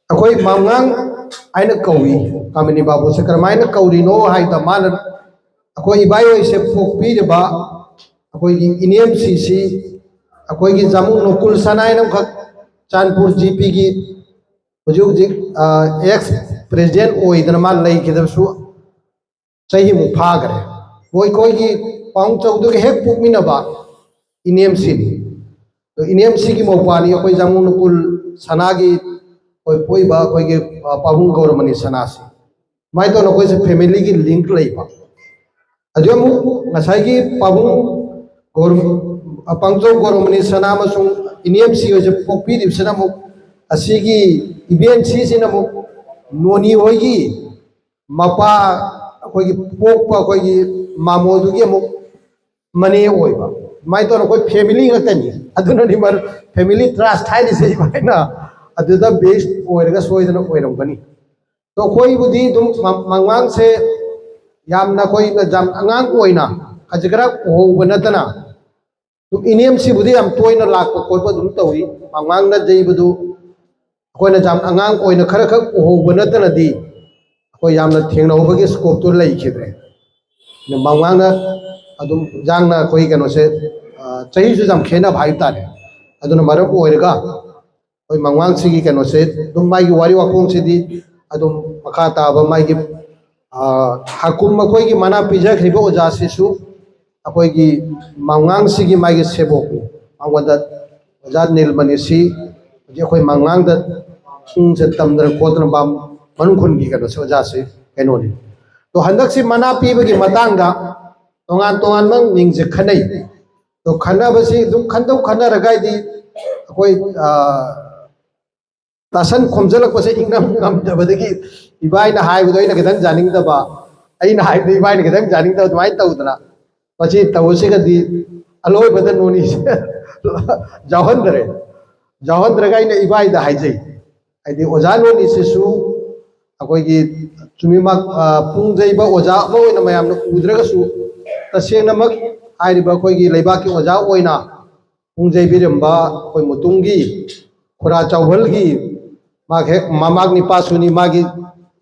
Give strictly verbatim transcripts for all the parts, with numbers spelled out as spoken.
ꯑꯩꯈꯣꯏ ꯃꯉꯥꯡ ꯍꯥꯏꯅ ꯀꯧꯏ꯫ ꯀꯥꯃꯤꯅꯤ ꯕꯥꯕꯨꯁꯦ ꯀꯔꯝꯍꯥꯏꯅ ꯀꯧꯔꯤꯅꯣ ꯍꯥꯏꯗ, ꯃꯥꯅ ꯑꯩꯈꯣꯏ ꯏꯕꯥꯏ ꯍꯣꯏꯁꯦ ꯄꯣꯛꯄꯤꯔꯤꯕ ꯑꯩꯈꯣꯏꯒꯤ ꯏꯅꯦꯝꯁꯤꯁꯤ ꯑꯩꯈꯣꯏꯒꯤ ꯖꯥꯃꯨ ꯅꯣꯀꯨꯜ ꯁꯅꯥ ꯍꯥꯏꯅ ꯑꯃꯈꯛ ꯆꯥꯟꯄꯨꯔ ꯖꯤ ꯄꯤꯒꯤ ꯍꯧꯖꯤꯛ ꯍꯧꯖꯤꯛ ꯑꯦꯛꯁ ꯄ꯭ꯔꯦꯁꯤꯗꯦꯟ ꯑꯣꯏꯗꯅ ꯃꯥ ꯂꯩꯈꯤꯗꯕꯁꯨ ꯆꯍꯤꯃꯨꯛ ꯐꯥꯈꯔꯦ꯫ ꯃꯣꯏꯈꯣꯏꯒꯤ ꯄꯥꯎꯡ ꯆꯧꯗꯨꯒ ꯍꯦꯛ ꯄꯣꯛꯃꯤꯟꯅꯕ ꯏꯅꯦꯝꯁꯤꯅꯤ꯫ ꯑꯗꯣ ꯏꯅꯦꯝꯁꯤꯒꯤ ꯃꯧꯄ꯭ꯋꯥꯅꯤ ꯑꯩꯈꯣꯏ ꯖꯥꯃꯨ ꯅꯨꯀꯨꯜ ꯁꯅꯥꯒꯤ ꯑꯣꯏ ꯄꯣꯛꯏꯕ ꯑꯩꯈꯣꯏꯒꯤ, ꯑ, ꯄꯥꯕꯨꯡ ꯒꯧꯔꯃꯅꯤ ꯁꯅꯥꯁꯤ꯫ ꯁꯨꯃꯥꯏꯅ ꯇꯧꯅ ꯑꯩꯈꯣꯏꯁꯦ ꯐꯦꯃꯤꯂꯤꯒꯤ ꯂꯤꯡꯛ ꯂꯩꯕ꯫ ꯑꯗꯨ ꯑꯃꯨꯛ ꯉꯁꯥꯏꯒꯤ ꯄꯥꯕꯨꯡ ꯒꯧꯔ-, ꯑ, ꯄꯥꯡꯖꯧ ꯒꯧꯔꯃꯅꯤ ꯁꯅꯥ ꯑꯃꯁꯨꯡ ꯏꯅꯦꯝꯁꯤ ꯍꯣꯏꯁꯦ ꯄꯣꯛꯄꯤꯔꯤꯕꯁꯤꯅ ꯑꯃꯨꯛ ꯑꯁꯤꯒꯤ ꯏꯕꯦꯟꯁꯤꯁꯤꯅ ꯑꯃꯨꯛ ꯅꯣꯅꯤ ꯍꯣꯏꯒꯤ ꯃꯄꯥ, ꯑꯩꯈꯣꯏꯒꯤ ꯄꯣꯛꯄ ꯑꯩꯈꯣꯏꯒꯤ ꯃꯥꯃꯣꯗꯨꯒꯤ ꯑꯃꯨꯛ ꯃꯅꯦ ꯑꯣꯏꯕ꯫ ꯑꯗꯨꯃꯥꯏꯅ ꯇꯧꯔꯒ ꯑꯩꯈꯣꯏ ꯐꯦꯃꯤꯂꯤ ꯉꯥꯛꯇꯅꯤ꯫ ꯑꯗꯨꯅꯅꯤ ꯃꯔ-, ꯐꯦꯃꯤꯂꯤ ꯇ꯭ꯔꯁ ꯍꯥꯏꯔꯤꯁꯦ ꯏꯕꯥꯏꯅ ꯑꯗꯨꯗ ꯕꯦꯁ ꯑꯣꯏꯔꯒ ꯁꯣꯏꯗꯅ ꯑꯣꯏꯔꯝꯒꯅꯤ꯫ ꯑꯗꯣ ꯑꯩꯈꯣꯏꯕꯨꯗꯤ ꯑꯗꯨꯝ ꯃ-, ꯃꯉꯥꯡꯁꯦ ꯌꯥꯝꯅ ꯑꯩꯈꯣꯏꯅ ꯌꯥꯝ ꯑꯉꯥꯡ ꯑꯣꯏꯅ ꯈꯖꯤꯛ ꯈꯔ ꯎꯍꯧꯕ ꯅꯠꯇꯅ, ꯑꯗꯨꯝ ꯏꯅꯦꯝꯁꯤꯕꯨꯗꯤ ꯌꯥꯝ ꯇꯣꯏꯅ ꯂꯥꯛꯄ ꯈꯣꯠꯄ ꯑꯗꯨꯝ ꯇꯧꯏ꯫ ꯃꯉꯥꯡꯅ ꯌꯩꯕꯗꯨ ꯑꯩꯈꯣꯏꯅ ꯌꯥꯝ ꯑꯉꯥꯡ ꯑꯣꯏꯅ ꯈꯔ ꯈꯛ ꯎꯍꯧꯕ ꯅꯠꯇꯅꯗꯤ ꯑꯩꯈꯣꯏ ꯌꯥꯝꯅ ꯊꯦꯡꯅꯍꯧꯕꯒꯤ ꯁ꯭ꯀꯣꯞꯇꯨ ꯂꯩꯈꯤꯗ꯭ꯔꯦ꯫ ꯑꯗꯨ ꯃꯉꯥꯡꯅ ꯑꯗꯨꯝ ꯌꯥꯡꯅ ꯑꯩꯈꯣꯏ ꯀꯩꯅꯣꯁꯦ, ꯑ, ꯆꯍꯤꯁꯨ ꯌꯥꯝ ꯈꯦꯠꯅꯕ ꯍꯥꯏꯕ ꯇꯥꯔꯦ꯫ ꯑꯗꯨꯅ ꯃꯔꯝ ꯑꯣꯏꯔꯒ ꯑꯩꯈꯣꯏ ꯃꯉꯥꯡꯁꯤꯒꯤ ꯀꯩꯅꯣꯁꯦ ꯑꯗꯨꯝ ꯃꯥꯒꯤ ꯋꯥꯔꯤ ꯋꯥꯈꯣꯡꯁꯤꯗꯤ ꯑꯗꯨꯝ ꯃꯈꯥ ꯇꯥꯕ ꯃꯥꯒꯤ, ꯑ, ꯍꯥꯀꯨꯝ ꯑꯩꯈꯣꯏꯒꯤ ꯃꯅꯥ ꯄꯤꯖꯈ꯭ꯔꯤꯕ ꯑꯣꯖꯥꯁꯤꯁꯨ ꯑꯩꯈꯣꯏꯒꯤ ꯃꯉꯥꯡꯁꯤꯒꯤ ꯃꯥꯒꯤ ꯁꯦꯕꯣꯛꯅꯤ꯫ ꯃꯉꯣꯟꯗ ꯑꯣꯖꯥ ꯅꯤꯜꯃꯅꯤꯁꯤ ꯍꯧꯖꯤꯛ ꯑꯩꯈꯣꯏ ꯃꯉꯥꯡꯗ ꯄꯨꯡꯁꯦ ꯇꯝꯗꯅ ꯈꯣꯠꯇꯅ ꯃꯥ ꯃꯅꯨꯡ ꯈꯨꯟꯒꯤ ꯀꯩꯅꯣꯁꯦ ꯑꯣꯖꯥꯁꯤ ꯀꯩꯅꯣꯅꯤ꯫ ꯑꯗꯣ ꯍꯟꯗꯛꯁꯤ ꯃꯅꯥ ꯄꯤꯕꯒꯤ ꯃꯇꯥꯡꯗ ꯇꯣꯉꯥꯟ ꯇꯣꯉꯥꯟꯕ ꯃꯤꯡꯁꯦ ꯈꯟꯅꯩ꯫ ꯑꯗꯣ ꯈꯟꯅꯕꯁꯤ ꯑꯗꯨꯝ ꯈꯟꯗꯧ ꯈꯟꯅꯔꯒ ꯍꯥꯏꯗꯤ ꯑꯩꯈꯣꯏ, ꯑ, ꯇꯥꯁꯟ ꯈꯣꯝꯖꯤꯜꯂꯛꯄꯁꯦ ꯏꯪꯉꯝ ꯉꯝꯗꯕꯗꯒꯤ ꯏꯕꯥꯏꯅ ꯍꯥꯏꯕꯗꯣ ꯑꯩꯅ ꯈꯤꯇꯪ ꯌꯥꯅꯤꯡꯗꯕ, ꯑꯩꯅ ꯍꯥꯏꯕꯗꯣ ꯏꯕꯥꯏꯅ ꯈꯤꯇꯪ ꯌꯥꯅꯤꯡꯗꯕ, ꯑꯗꯨꯃꯥꯏꯅ ꯇꯧꯗꯅ ꯃꯁꯤ ꯇꯧꯕꯁꯤꯒꯗꯤ ꯑꯂꯣꯏꯕꯗ ꯅꯣꯅꯤꯁꯦ ꯌꯥꯎꯍꯟꯗ꯭ꯔꯦ꯫ ꯌꯥꯎꯍꯟꯗ꯭ꯔꯒ ꯑꯩꯅ ꯏꯕꯥꯏꯗ ꯍꯥꯏꯖꯩ, ꯍꯥꯏꯗꯤ ꯑꯣꯖꯥ ꯅꯣꯅꯤꯁꯤꯁꯨ ꯑꯩꯈꯣꯏꯒꯤ ꯆꯨꯝꯃꯤꯃꯛ, ꯑ, ꯄꯨꯡ ꯌꯩꯕ ꯑꯣꯖꯥ ꯑꯃ ꯑꯣꯏꯅ ꯃꯌꯥꯝꯅ ꯎꯗ꯭ꯔꯒꯁꯨ, ꯇꯁꯦꯡꯅꯃꯛ ꯍꯥꯏꯔꯤꯕ ꯑꯩꯈꯣꯏꯒꯤ ꯂꯩꯕꯥꯛꯀꯤ ꯑꯣꯖꯥ ꯑꯣꯏꯅ ꯄꯨꯡ ꯌꯩꯕꯤꯔꯝꯕ ꯑꯩꯈꯣꯏ ꯃꯨꯇꯨꯝꯒꯤ ꯈꯨꯔꯥ ꯆꯥꯎꯍꯜꯒꯤ ꯃꯍꯥꯛ ꯍꯦꯛ ꯃꯃꯥꯛ ꯅꯤꯄꯥꯁꯨꯅꯤ, ꯃꯥꯒꯤ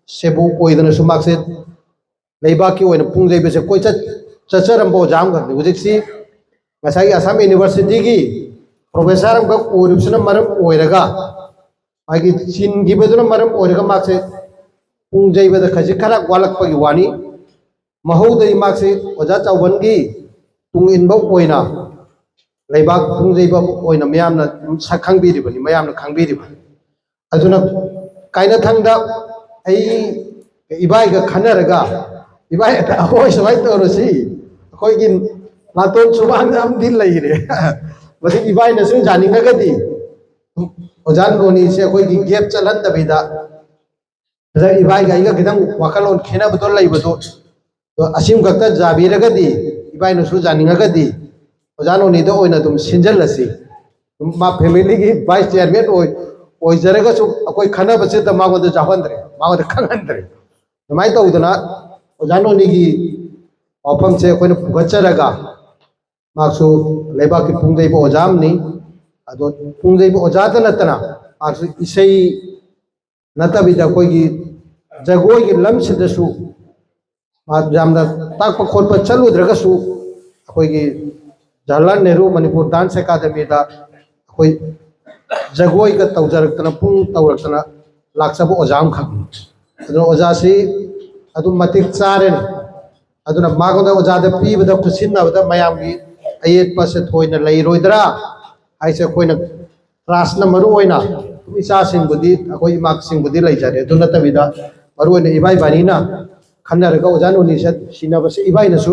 ꯁꯦꯕꯣꯛ ꯑꯣꯏꯗꯅꯁꯨ ꯃꯍꯥꯛꯁꯦ ꯂꯩꯕꯥꯛꯀꯤ ꯑꯣꯏꯅ ꯄꯨꯡ ꯌꯩꯕꯁꯦ ꯀꯣꯏꯆꯠ ꯆꯠꯆꯔꯝꯕ ꯑꯣꯖꯥ ꯑꯃꯈꯛꯅꯤ꯫ ꯍꯧꯖꯤꯛꯁꯤ ꯉꯁꯥꯏꯒꯤ ꯑꯁꯥꯝ ꯌꯨꯅꯤꯚꯔꯁꯤꯇꯤꯒꯤ ꯄ꯭ꯔꯣꯐꯦꯁꯔ ꯑꯃꯈꯛ ꯑꯣꯏꯔꯤꯕꯁꯤꯅ ꯃꯔꯝ ꯑꯣꯏꯔꯒ, ꯃꯥꯒꯤ ꯆꯤꯟꯈꯤꯕꯗꯨꯅ ꯃꯔꯝ ꯑꯣꯏꯔꯒ ꯃꯍꯥꯛꯁꯦ ꯄꯨꯡ ꯌꯩꯕꯗ ꯈꯖꯤꯛ ꯈꯔ ꯋꯥꯠꯂꯛꯄꯒꯤ ꯋꯥꯅꯤ꯫ ꯃꯍꯧꯗꯩ ꯃꯍꯥꯛꯁꯦ ꯑꯣꯖꯥ ꯆꯥꯎꯕꯟꯒꯤ ꯇꯨꯡ ꯏꯟꯕ ꯑꯣꯏꯅ ꯂꯩꯕꯥꯛ ꯄꯨꯡ ꯌꯩꯕ ꯑꯣꯏꯅ ꯃꯤꯌꯥꯝꯅ ꯁꯛ ꯈꯪꯕꯤꯔꯤꯕꯅꯤ, ꯃꯌꯥꯝꯅ ꯈꯪꯕꯤꯔꯤꯕꯅꯤ꯫ ꯑꯗꯨꯅ ꯀꯥꯏꯅꯊꯪꯗ ꯑꯩ ꯏꯕꯥꯏꯒ ꯈꯟꯅꯔꯒ, "ꯏꯕꯥꯏ, ꯑꯩꯈꯣꯏ ꯁꯨꯃꯥꯏꯅ ꯇꯧꯔꯁꯤ, ꯑꯩꯈꯣꯏꯒꯤ ꯅꯥꯇꯣꯟ ꯁꯨꯃꯥꯡꯗ ꯑꯃꯗꯤ ꯂꯩꯔꯦ, ꯃꯁꯤ ꯏꯕꯥꯏꯅꯁꯨ ꯌꯥꯅꯤꯡꯉꯒꯗꯤ ꯑꯣꯖꯥ ꯅꯣꯅꯤꯁꯦ ꯑꯩꯈꯣꯏꯒꯤ ꯒꯦꯞ ꯆꯠꯍꯟꯗꯕꯤꯗ, ꯉꯁꯥꯏ ꯏꯕꯥꯏꯒ ꯑꯩꯒ ꯈꯤꯇꯪ ꯋꯥꯈꯜꯂꯣꯟ ꯈꯦꯠꯅꯕꯗꯣ ꯂꯩꯕꯗꯣ, ꯑꯗꯣ ꯑꯁꯤꯃꯈꯛꯇ ꯌꯥꯕꯤꯔꯒꯗꯤ, ꯏꯕꯥꯏꯅꯁꯨ ꯌꯥꯅꯤꯡꯉꯒꯗꯤ ꯑꯣꯖꯥ ꯅꯣꯅꯤꯗ ꯑꯣꯏꯅ ꯑꯗꯨꯝ ꯁꯤꯟꯖꯜꯂꯁꯤ꯫ ꯑꯗꯨꯝ ꯃꯥ ꯐꯦꯃꯤꯂꯤꯒꯤ ꯚꯥꯏꯁ ꯆꯤꯌꯥꯔꯃꯦꯟ ꯑꯣꯏ-, ꯑꯣꯏꯖꯔꯒꯁꯨ ꯑꯩꯈꯣꯏ ꯈꯟꯅꯕꯁꯤꯗ ꯃꯉꯣꯟꯗ ꯌꯥꯎꯍꯟꯗ꯭ꯔꯦ, ꯃꯉꯣꯟꯗ ꯈꯪꯍꯟꯗ꯭ꯔꯦ꯫ ꯑꯗꯨꯃꯥꯏꯅ ꯇꯧꯗꯅ ꯑꯣꯖꯥ ꯅꯣꯅꯤꯒꯤ ꯋꯥꯐꯝꯁꯦ ꯑꯩꯈꯣꯏꯅ ꯄꯨꯈꯠꯆꯔꯒ, ꯃꯍꯥꯛꯁꯨ ꯂꯩꯕꯥꯛꯀꯤ ꯄꯨꯡ ꯌꯩꯕ ꯑꯣꯖꯥ ꯑꯃꯅꯤ꯫ ꯑꯗꯣ ꯄꯨꯡ ꯌꯩꯕ ꯑꯣꯖꯥꯗ ꯅꯠꯇꯅ ꯃꯍꯥꯛꯁꯨ ꯏꯁꯩ ꯅꯠꯇꯕꯤꯗ ꯑꯩꯈꯣꯏꯒꯤ ꯖꯒꯣꯏꯒꯤ ꯂꯝꯁꯤꯗꯁꯨ ꯃꯍꯥꯛ ꯌꯥꯝꯅ ꯇꯥꯛꯄ ꯈꯣꯠꯄ ꯆꯠꯂꯨꯗ꯭ꯔꯒꯁꯨ, ꯑꯩꯈꯣꯏꯒꯤ ꯖꯋꯥꯍꯔꯂꯥꯜ ꯅꯦꯍꯔꯨ ꯃꯅꯤꯄꯨꯔ ꯗꯥꯟꯁ ꯑꯦꯀꯥꯗꯃꯤꯗ ꯑꯩꯈꯣꯏ ꯖꯒꯣꯏꯒ ꯇꯧꯖꯔꯛꯇꯅ, ꯄꯨꯡ ꯇꯧꯔꯛꯇꯅ ꯂꯥꯛꯆꯕ ꯑꯣꯖꯥ ꯑꯃꯈꯛꯅꯤ꯫ ꯑꯗꯨꯅ ꯑꯣꯖꯥꯁꯤ ꯑꯗꯨꯝ ꯃꯇꯤꯛ ꯆꯥꯔꯦꯅꯦ꯫ ꯑꯗꯨꯅ ꯃꯉꯣꯟꯗ, ꯑꯣꯖꯥꯗ ꯄꯤꯕꯗ, ꯈꯨꯠꯁꯤꯟꯅꯕꯗ ꯃꯌꯥꯝꯒꯤ ꯑꯌꯦꯠꯄꯁꯦ ꯊꯣꯏꯅ ꯂꯩꯔꯣꯏꯗ꯭ꯔꯥ ꯍꯥꯏꯁꯦ ꯑꯩꯈꯣꯏꯅ ꯀ꯭ꯂꯥꯁꯅ ꯃꯔꯨ ꯑꯣꯏꯅ ꯏꯆꯥꯁꯤꯡꯕꯨꯗꯤ, ꯑꯩꯈꯣꯏ ꯏꯃꯥꯁꯤꯡꯕꯨꯗꯤ ꯂꯩꯖꯔꯦ꯫ ꯑꯗꯨ ꯅꯠꯇꯕꯤꯗ ꯃꯔꯨ ꯑꯣꯏꯅ ꯏꯕꯥꯏ ꯏꯕꯥꯅꯤꯅ ꯈꯟꯅꯔꯒ ꯑꯣꯖꯥ ꯅꯣꯅꯤꯁꯦ ꯁꯤꯟꯅꯕꯁꯦ ꯏꯕꯥꯏꯅꯁꯨ,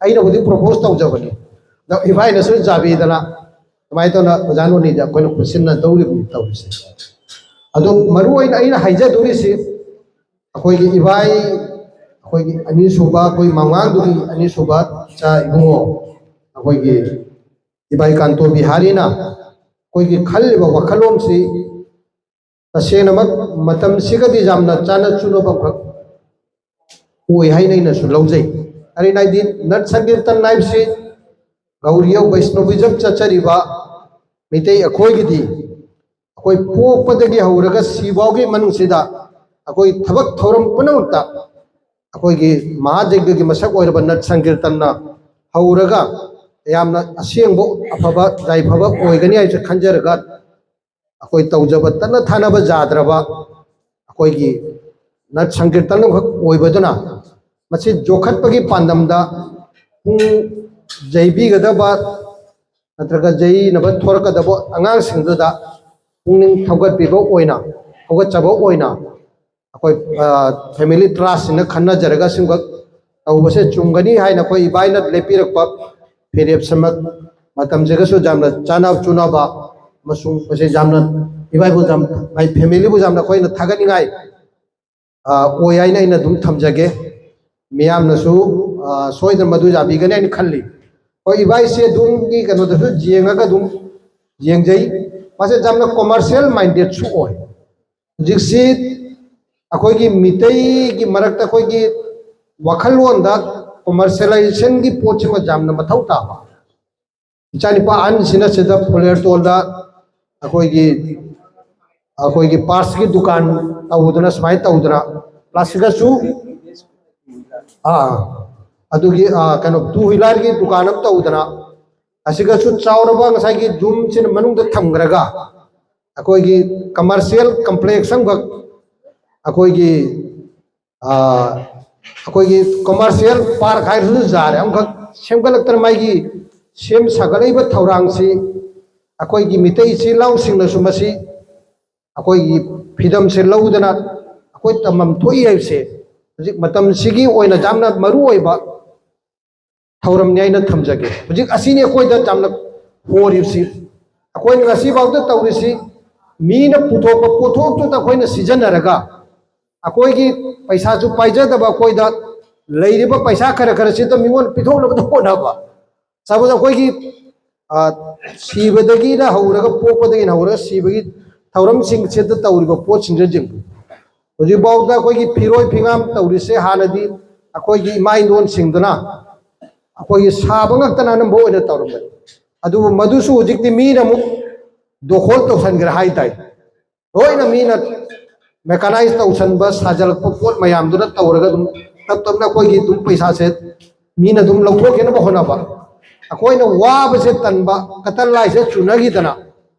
ꯑꯩꯅꯕꯨꯗꯤ ꯄ꯭ꯔꯣꯄꯣꯁ ꯇꯧꯖꯕꯅꯤ, ꯑꯗꯣ ꯏꯕꯥꯏꯅꯁꯨ ꯌꯥꯕꯤꯗꯅ ꯑꯗꯨꯃꯥꯏꯅ ꯇꯧꯅ ꯑꯣꯖꯥ ꯅꯣꯅꯤꯗ ꯑꯩꯈꯣꯏꯅ ꯈꯨꯠꯁꯤꯟꯅꯗꯧꯔꯤꯕꯅꯤ ꯇꯧꯔꯤꯁꯦ꯫ ꯑꯗꯣ ꯃꯔꯨ ꯑꯣꯏꯅ ꯑꯩꯅ ꯍꯥꯏꯖꯗꯣꯔꯤꯁꯤ, ꯑꯩꯈꯣꯏꯒꯤ ꯏꯕꯥꯏ, ꯑꯩꯈꯣꯏꯒꯤ ꯑꯅꯤꯁꯨꯕ, ꯑꯩꯈꯣꯏ ꯃꯉꯥꯡꯗꯨꯒꯤ ꯑꯅꯤꯁꯨꯕ ꯏꯆꯥ ꯏꯕꯨꯡꯉꯣ, ꯑꯩꯈꯣꯏꯒꯤ ꯏꯕꯥꯏ ꯀꯥꯟꯇꯣ ꯕꯤꯍꯥꯔꯤꯅ ꯑꯩꯈꯣꯏꯒꯤ ꯈꯜꯂꯤꯕ ꯋꯥꯈꯜꯂꯣꯟꯁꯤ ꯇꯁꯦꯡꯅꯃꯛ ꯃꯇꯝꯁꯤꯒꯗꯤ ꯌꯥꯝꯅ ꯆꯥꯟꯅ ꯆꯨꯅꯕ ꯑꯃꯈꯛ ꯑꯣꯏ ꯍꯥꯏꯅ ꯑꯩꯅꯁꯨ ꯂꯧꯖꯩ꯫ ꯍꯔꯤ ꯅꯥꯏꯗꯤ ꯅꯠ ꯁꯪꯀꯤꯔꯇꯟ ꯍꯥꯏꯕꯁꯤ ꯒꯧꯔꯤꯌ ꯕꯩꯁꯅꯣꯕꯤꯖꯝ ꯆꯠꯆꯔꯤꯕ ꯃꯤꯇꯩ ꯑꯩꯈꯣꯏꯒꯤꯗꯤ ꯑꯩꯈꯣꯏ ꯄꯣꯛꯄꯗꯒꯤ ꯍꯧꯔꯒ ꯁꯤꯐꯥꯎꯒꯤ ꯃꯅꯨꯡꯁꯤꯗ ꯑꯩꯈꯣꯏ ꯊꯕꯛ ꯊꯧꯔꯝ ꯄꯨꯝꯅꯃꯛꯇ ꯑꯩꯈꯣꯏꯒꯤ ꯃꯍꯥꯖꯩꯒꯒꯤ ꯃꯁꯛ ꯑꯣꯏꯔꯕ ꯅꯠ ꯁꯪꯀꯤꯔꯇꯟꯅ ꯍꯧꯔꯒ ꯌꯥꯝꯅ ꯑꯁꯦꯡꯕ ꯑꯐꯕ ꯌꯥꯏꯐꯕ ꯑꯣꯏꯒꯅꯤ ꯍꯥꯏꯁꯨ ꯈꯟꯖꯔꯒ ꯑꯩꯈꯣꯏ ꯇꯧꯖꯕ ꯇꯠꯅ ꯊꯥꯅꯕ ꯌꯥꯗ꯭ꯔꯕ ꯑꯩꯈꯣꯏꯒꯤ ꯅꯠ ꯁꯪꯀꯤꯔꯇꯟ ꯑꯃꯈꯛ ꯑꯣꯏꯕꯗꯨꯅ ꯃꯁꯤ ꯌꯣꯛꯈꯠꯄꯒꯤ ꯄꯥꯟꯗꯝꯗ ꯄꯨꯡ ꯌꯩꯕꯤꯒꯗꯕ ꯅꯠꯇ꯭ꯔꯒ ꯌꯩꯅꯕ ꯊꯣꯔꯛꯀꯗꯕ ꯑꯉꯥꯡꯁꯤꯡꯗꯨꯗ ꯄꯨꯛꯅꯤꯡ ꯊꯧꯒꯠꯄꯤꯕ ꯑꯣꯏꯅ ꯍꯧꯒꯠꯆꯕ ꯑꯣꯏꯅ ꯑꯩꯈꯣꯏ ꯐꯦꯃꯤꯂꯤ ꯇ꯭ꯔꯥꯁꯁꯤꯅ ꯈꯟꯅꯖꯔꯒ ꯁꯤꯒꯨꯝꯕ ꯇꯧꯕꯁꯦ ꯆꯨꯝꯒꯅꯤ ꯍꯥꯏꯅ ꯑꯩꯈꯣꯏ ꯏꯕꯥꯏꯅ ꯂꯦꯞꯄꯤꯔꯛꯄ ꯐꯤꯔꯦꯞꯁꯤꯃꯛ ꯃꯇꯝꯁꯤꯒꯁꯨ ꯌꯥꯝꯅ ꯆꯥꯅ ꯆꯨꯅꯕ ꯑꯃꯁꯨꯡ ꯃꯁꯤ ꯌꯥꯝꯅ ꯏꯕꯥꯏꯕꯨ ꯌꯥꯝ ꯃꯥꯏ ꯐꯦꯃꯤꯂꯤꯕꯨ ꯌꯥꯝꯅ ꯑꯩꯈꯣꯏꯅ ꯊꯥꯒꯠꯅꯤꯡꯉꯥꯏ ꯑꯣꯏ ꯍꯥꯏꯅ ꯑꯩꯅ ꯑꯗꯨꯝ ꯊꯝꯖꯒꯦ꯫ ꯃꯤꯌꯥꯝꯅꯁꯨ ꯁꯣꯏꯗꯅ ꯃꯗꯨ ꯌꯥꯕꯤꯒꯅꯤ ꯍꯥꯏꯅ ꯈꯜꯂꯤ꯫ ꯍꯣꯏ, ꯏꯕꯥꯏꯁꯦ ꯑꯗꯨꯝꯒꯤ ꯀꯩꯅꯣꯗꯁꯨ ꯌꯦꯡꯉꯒ ꯑꯗꯨꯝ ꯌꯦꯡꯖꯩ꯫ ꯃꯥꯁꯦ ꯌꯥꯝꯅ ꯀꯣꯃꯔꯁꯤꯌꯦꯜ ꯃꯥꯏꯟꯗꯦꯠꯁꯨ ꯑꯣꯏ꯫ ꯍꯧꯖꯤꯛꯁꯤ ꯑꯩꯈꯣꯏꯒꯤ ꯃꯤꯇꯩꯒꯤ ꯃꯔꯛꯇ ꯑꯩꯈꯣꯏꯒꯤ ꯋꯥꯈꯜꯂꯣꯟꯗ ꯀꯣꯃꯔꯁꯤꯌꯦꯂꯥꯏꯖꯦꯁꯟꯒꯤ ꯄꯣꯠꯁꯤꯃ ꯌꯥꯝꯅ ꯃꯊꯧ ꯇꯥꯕ꯫ ꯏꯆꯥꯅꯤꯄꯥ ꯑꯍꯟꯁꯤꯅ ꯁꯤꯗ ꯐꯨꯂꯦꯔꯇꯣꯜꯗ ꯑꯩꯈꯣꯏꯒꯤ ꯑꯩꯈꯣꯏꯒꯤ ꯄꯥꯔꯠꯁꯀꯤ ꯗꯨꯀꯥꯟ ꯇꯧꯗꯅ ꯁꯨꯃꯥꯏꯅ ꯇꯧꯗꯅ ꯄ꯭ꯂꯥꯁꯇꯤꯛꯀꯁꯨ ꯑꯥ ꯑꯗꯨꯒꯤ ꯀꯩꯅꯣ ꯇꯨ ꯍ꯭ꯋꯤꯂꯔꯒꯤ ꯗꯨꯀꯥꯟ ꯑꯃ ꯇꯧꯗꯅ ꯑꯁꯤꯒꯁꯨ ꯆꯥꯎꯔꯕ ꯉꯁꯥꯏꯒꯤ ꯌꯨꯝꯁꯤꯅ ꯃꯅꯨꯡꯗ ꯊꯝꯈ꯭ꯔꯒ ꯑꯩꯈꯣꯏꯒꯤ ꯀꯃꯔꯁꯤꯌꯦꯜ ꯀꯝꯄ꯭ꯂꯦꯛꯁ ꯑꯃꯈꯛ ꯑꯩꯈꯣꯏꯒꯤ ꯑꯩꯈꯣꯏꯒꯤ ꯀꯃꯔꯁꯤꯌꯦꯜ ꯄꯥꯔꯛ ꯍꯥꯏꯔꯁꯨ ꯌꯥꯔꯦ ꯑꯃꯈꯛ ꯁꯦꯝꯒꯠꯂꯛꯇꯅ ꯃꯥꯒꯤ ꯁꯦꯝ ꯁꯥꯒꯠꯂꯛꯏꯕ ꯊꯧꯔꯥꯡꯁꯤ ꯑꯩꯈꯣꯏꯒꯤ ꯃꯤꯇꯩ ꯏꯆꯤꯜ ꯏꯅꯥꯎꯁꯤꯡꯅꯁꯨ ꯃꯁꯤ ꯑꯩꯈꯣꯏꯒꯤ ꯐ꯭ꯔꯤꯗꯝꯁꯦ ꯂꯧꯗꯅ ꯑꯩꯈꯣꯏ ꯇꯝꯐꯝ ꯊꯣꯛꯏ ꯍꯥꯏꯕꯁꯦ ꯍꯧꯖꯤꯛ ꯃꯇꯝꯁꯤꯒꯤ ꯑꯣꯏꯅ ꯌꯥꯝꯅ ꯃꯔꯨ ꯑꯣꯏꯕ ꯊꯧꯔꯝꯅꯤ ꯍꯥꯏꯅ ꯊꯝꯖꯒꯦ꯫ ꯍꯧꯖꯤꯛ ꯑꯁꯤꯅꯤ ꯑꯩꯈꯣꯏꯗ ꯌꯥꯝꯅ ꯍꯣꯔꯤꯕꯁꯤ꯫ ꯑꯩꯈꯣꯏꯅ ꯉꯁꯤꯐꯥꯎꯗ ꯇꯧꯔꯤꯁꯤ ꯃꯤꯅ ꯄꯨꯊꯣꯛꯄ ꯄꯣꯠꯊꯣꯛꯇꯨꯗ ꯑꯩꯈꯣꯏꯅ ꯁꯤꯖꯤꯟꯅꯔꯒ ꯑꯩꯈꯣꯏꯒꯤ ꯄꯩꯁꯥꯁꯨ ꯄꯥꯏꯖꯗꯕ ꯑꯩꯈꯣꯏꯗ ꯂꯩꯔꯤꯕ ꯄꯩꯁꯥ ꯈꯔ ꯈꯔꯁꯤꯗ ꯃꯤꯉꯣꯟꯗ ꯄꯤꯊꯣꯛꯅꯕꯗ ꯍꯣꯠꯅꯕ꯫ ꯁꯄꯣꯖ ꯑꯩꯈꯣꯏꯒꯤ ꯁꯤꯕꯗꯒꯤꯅ ꯍꯧꯔꯒ ꯄꯣꯛꯄꯗꯒꯤꯅ ꯍꯧꯔꯒ ꯁꯤꯕꯒꯤ ꯊꯧꯔꯝꯁꯤꯡꯁꯤꯗ ꯇꯧꯔꯤꯕ ꯄꯣꯠꯁꯤꯡꯁꯦ ꯌꯦꯡꯕꯤꯌꯨ꯫ ꯍꯧꯖꯤꯛꯐꯥꯎꯗ ꯑꯩꯈꯣꯏꯒꯤ ꯐꯤꯔꯣꯏ ꯐꯤꯉꯥꯝ ꯇꯧꯔꯤꯁꯦ ꯍꯥꯟꯅꯗꯤ ꯑꯩꯈꯣꯏꯒꯤ ꯏꯃꯥ ꯏꯟꯗꯣꯟꯁꯤꯡꯗꯨꯅ ꯑꯩꯈꯣꯏꯒꯤ ꯁꯥꯕ ꯉꯥꯛꯇꯅ ꯑꯅꯝꯕ ꯑꯣꯏꯅ ꯇꯧꯔꯝꯕꯅꯤ꯫ ꯑꯗꯨꯕꯨ ꯃꯗꯨꯁꯨ ꯍꯧꯖꯤꯛꯇꯤ ꯃꯤꯅ ꯑꯃꯨꯛ ꯗꯣꯈꯣꯜ ꯇꯧꯁꯟꯈ꯭ꯔꯦ ꯍꯥꯏ ꯇꯥꯏ꯫ ꯂꯣꯏꯅ ꯃꯤꯅ ꯃꯦꯀꯥꯅꯥꯏꯖ ꯇꯧꯁꯟꯕ, ꯁꯥꯖꯜꯂꯛꯄ ꯄꯣꯠ ꯃꯌꯥꯝꯗꯨꯅ ꯇꯧꯔꯒ ꯑꯗꯨꯝ ꯇꯞ ꯇꯞꯅ ꯑꯩꯈꯣꯏꯒꯤ ꯑꯗꯨꯝ ꯄꯩꯁꯥꯁꯦ ꯃꯤꯅ ꯑꯗꯨꯝ ꯂꯧꯊꯣꯛꯈꯤꯅꯕ ꯍꯣꯠꯅꯕ, ꯑꯩꯈꯣꯏꯅ ꯋꯥꯕꯁꯦ ꯇꯟꯕ, ꯀꯇꯟ ꯂꯥꯏꯁꯦ ꯆꯨꯅꯈꯤꯗꯅ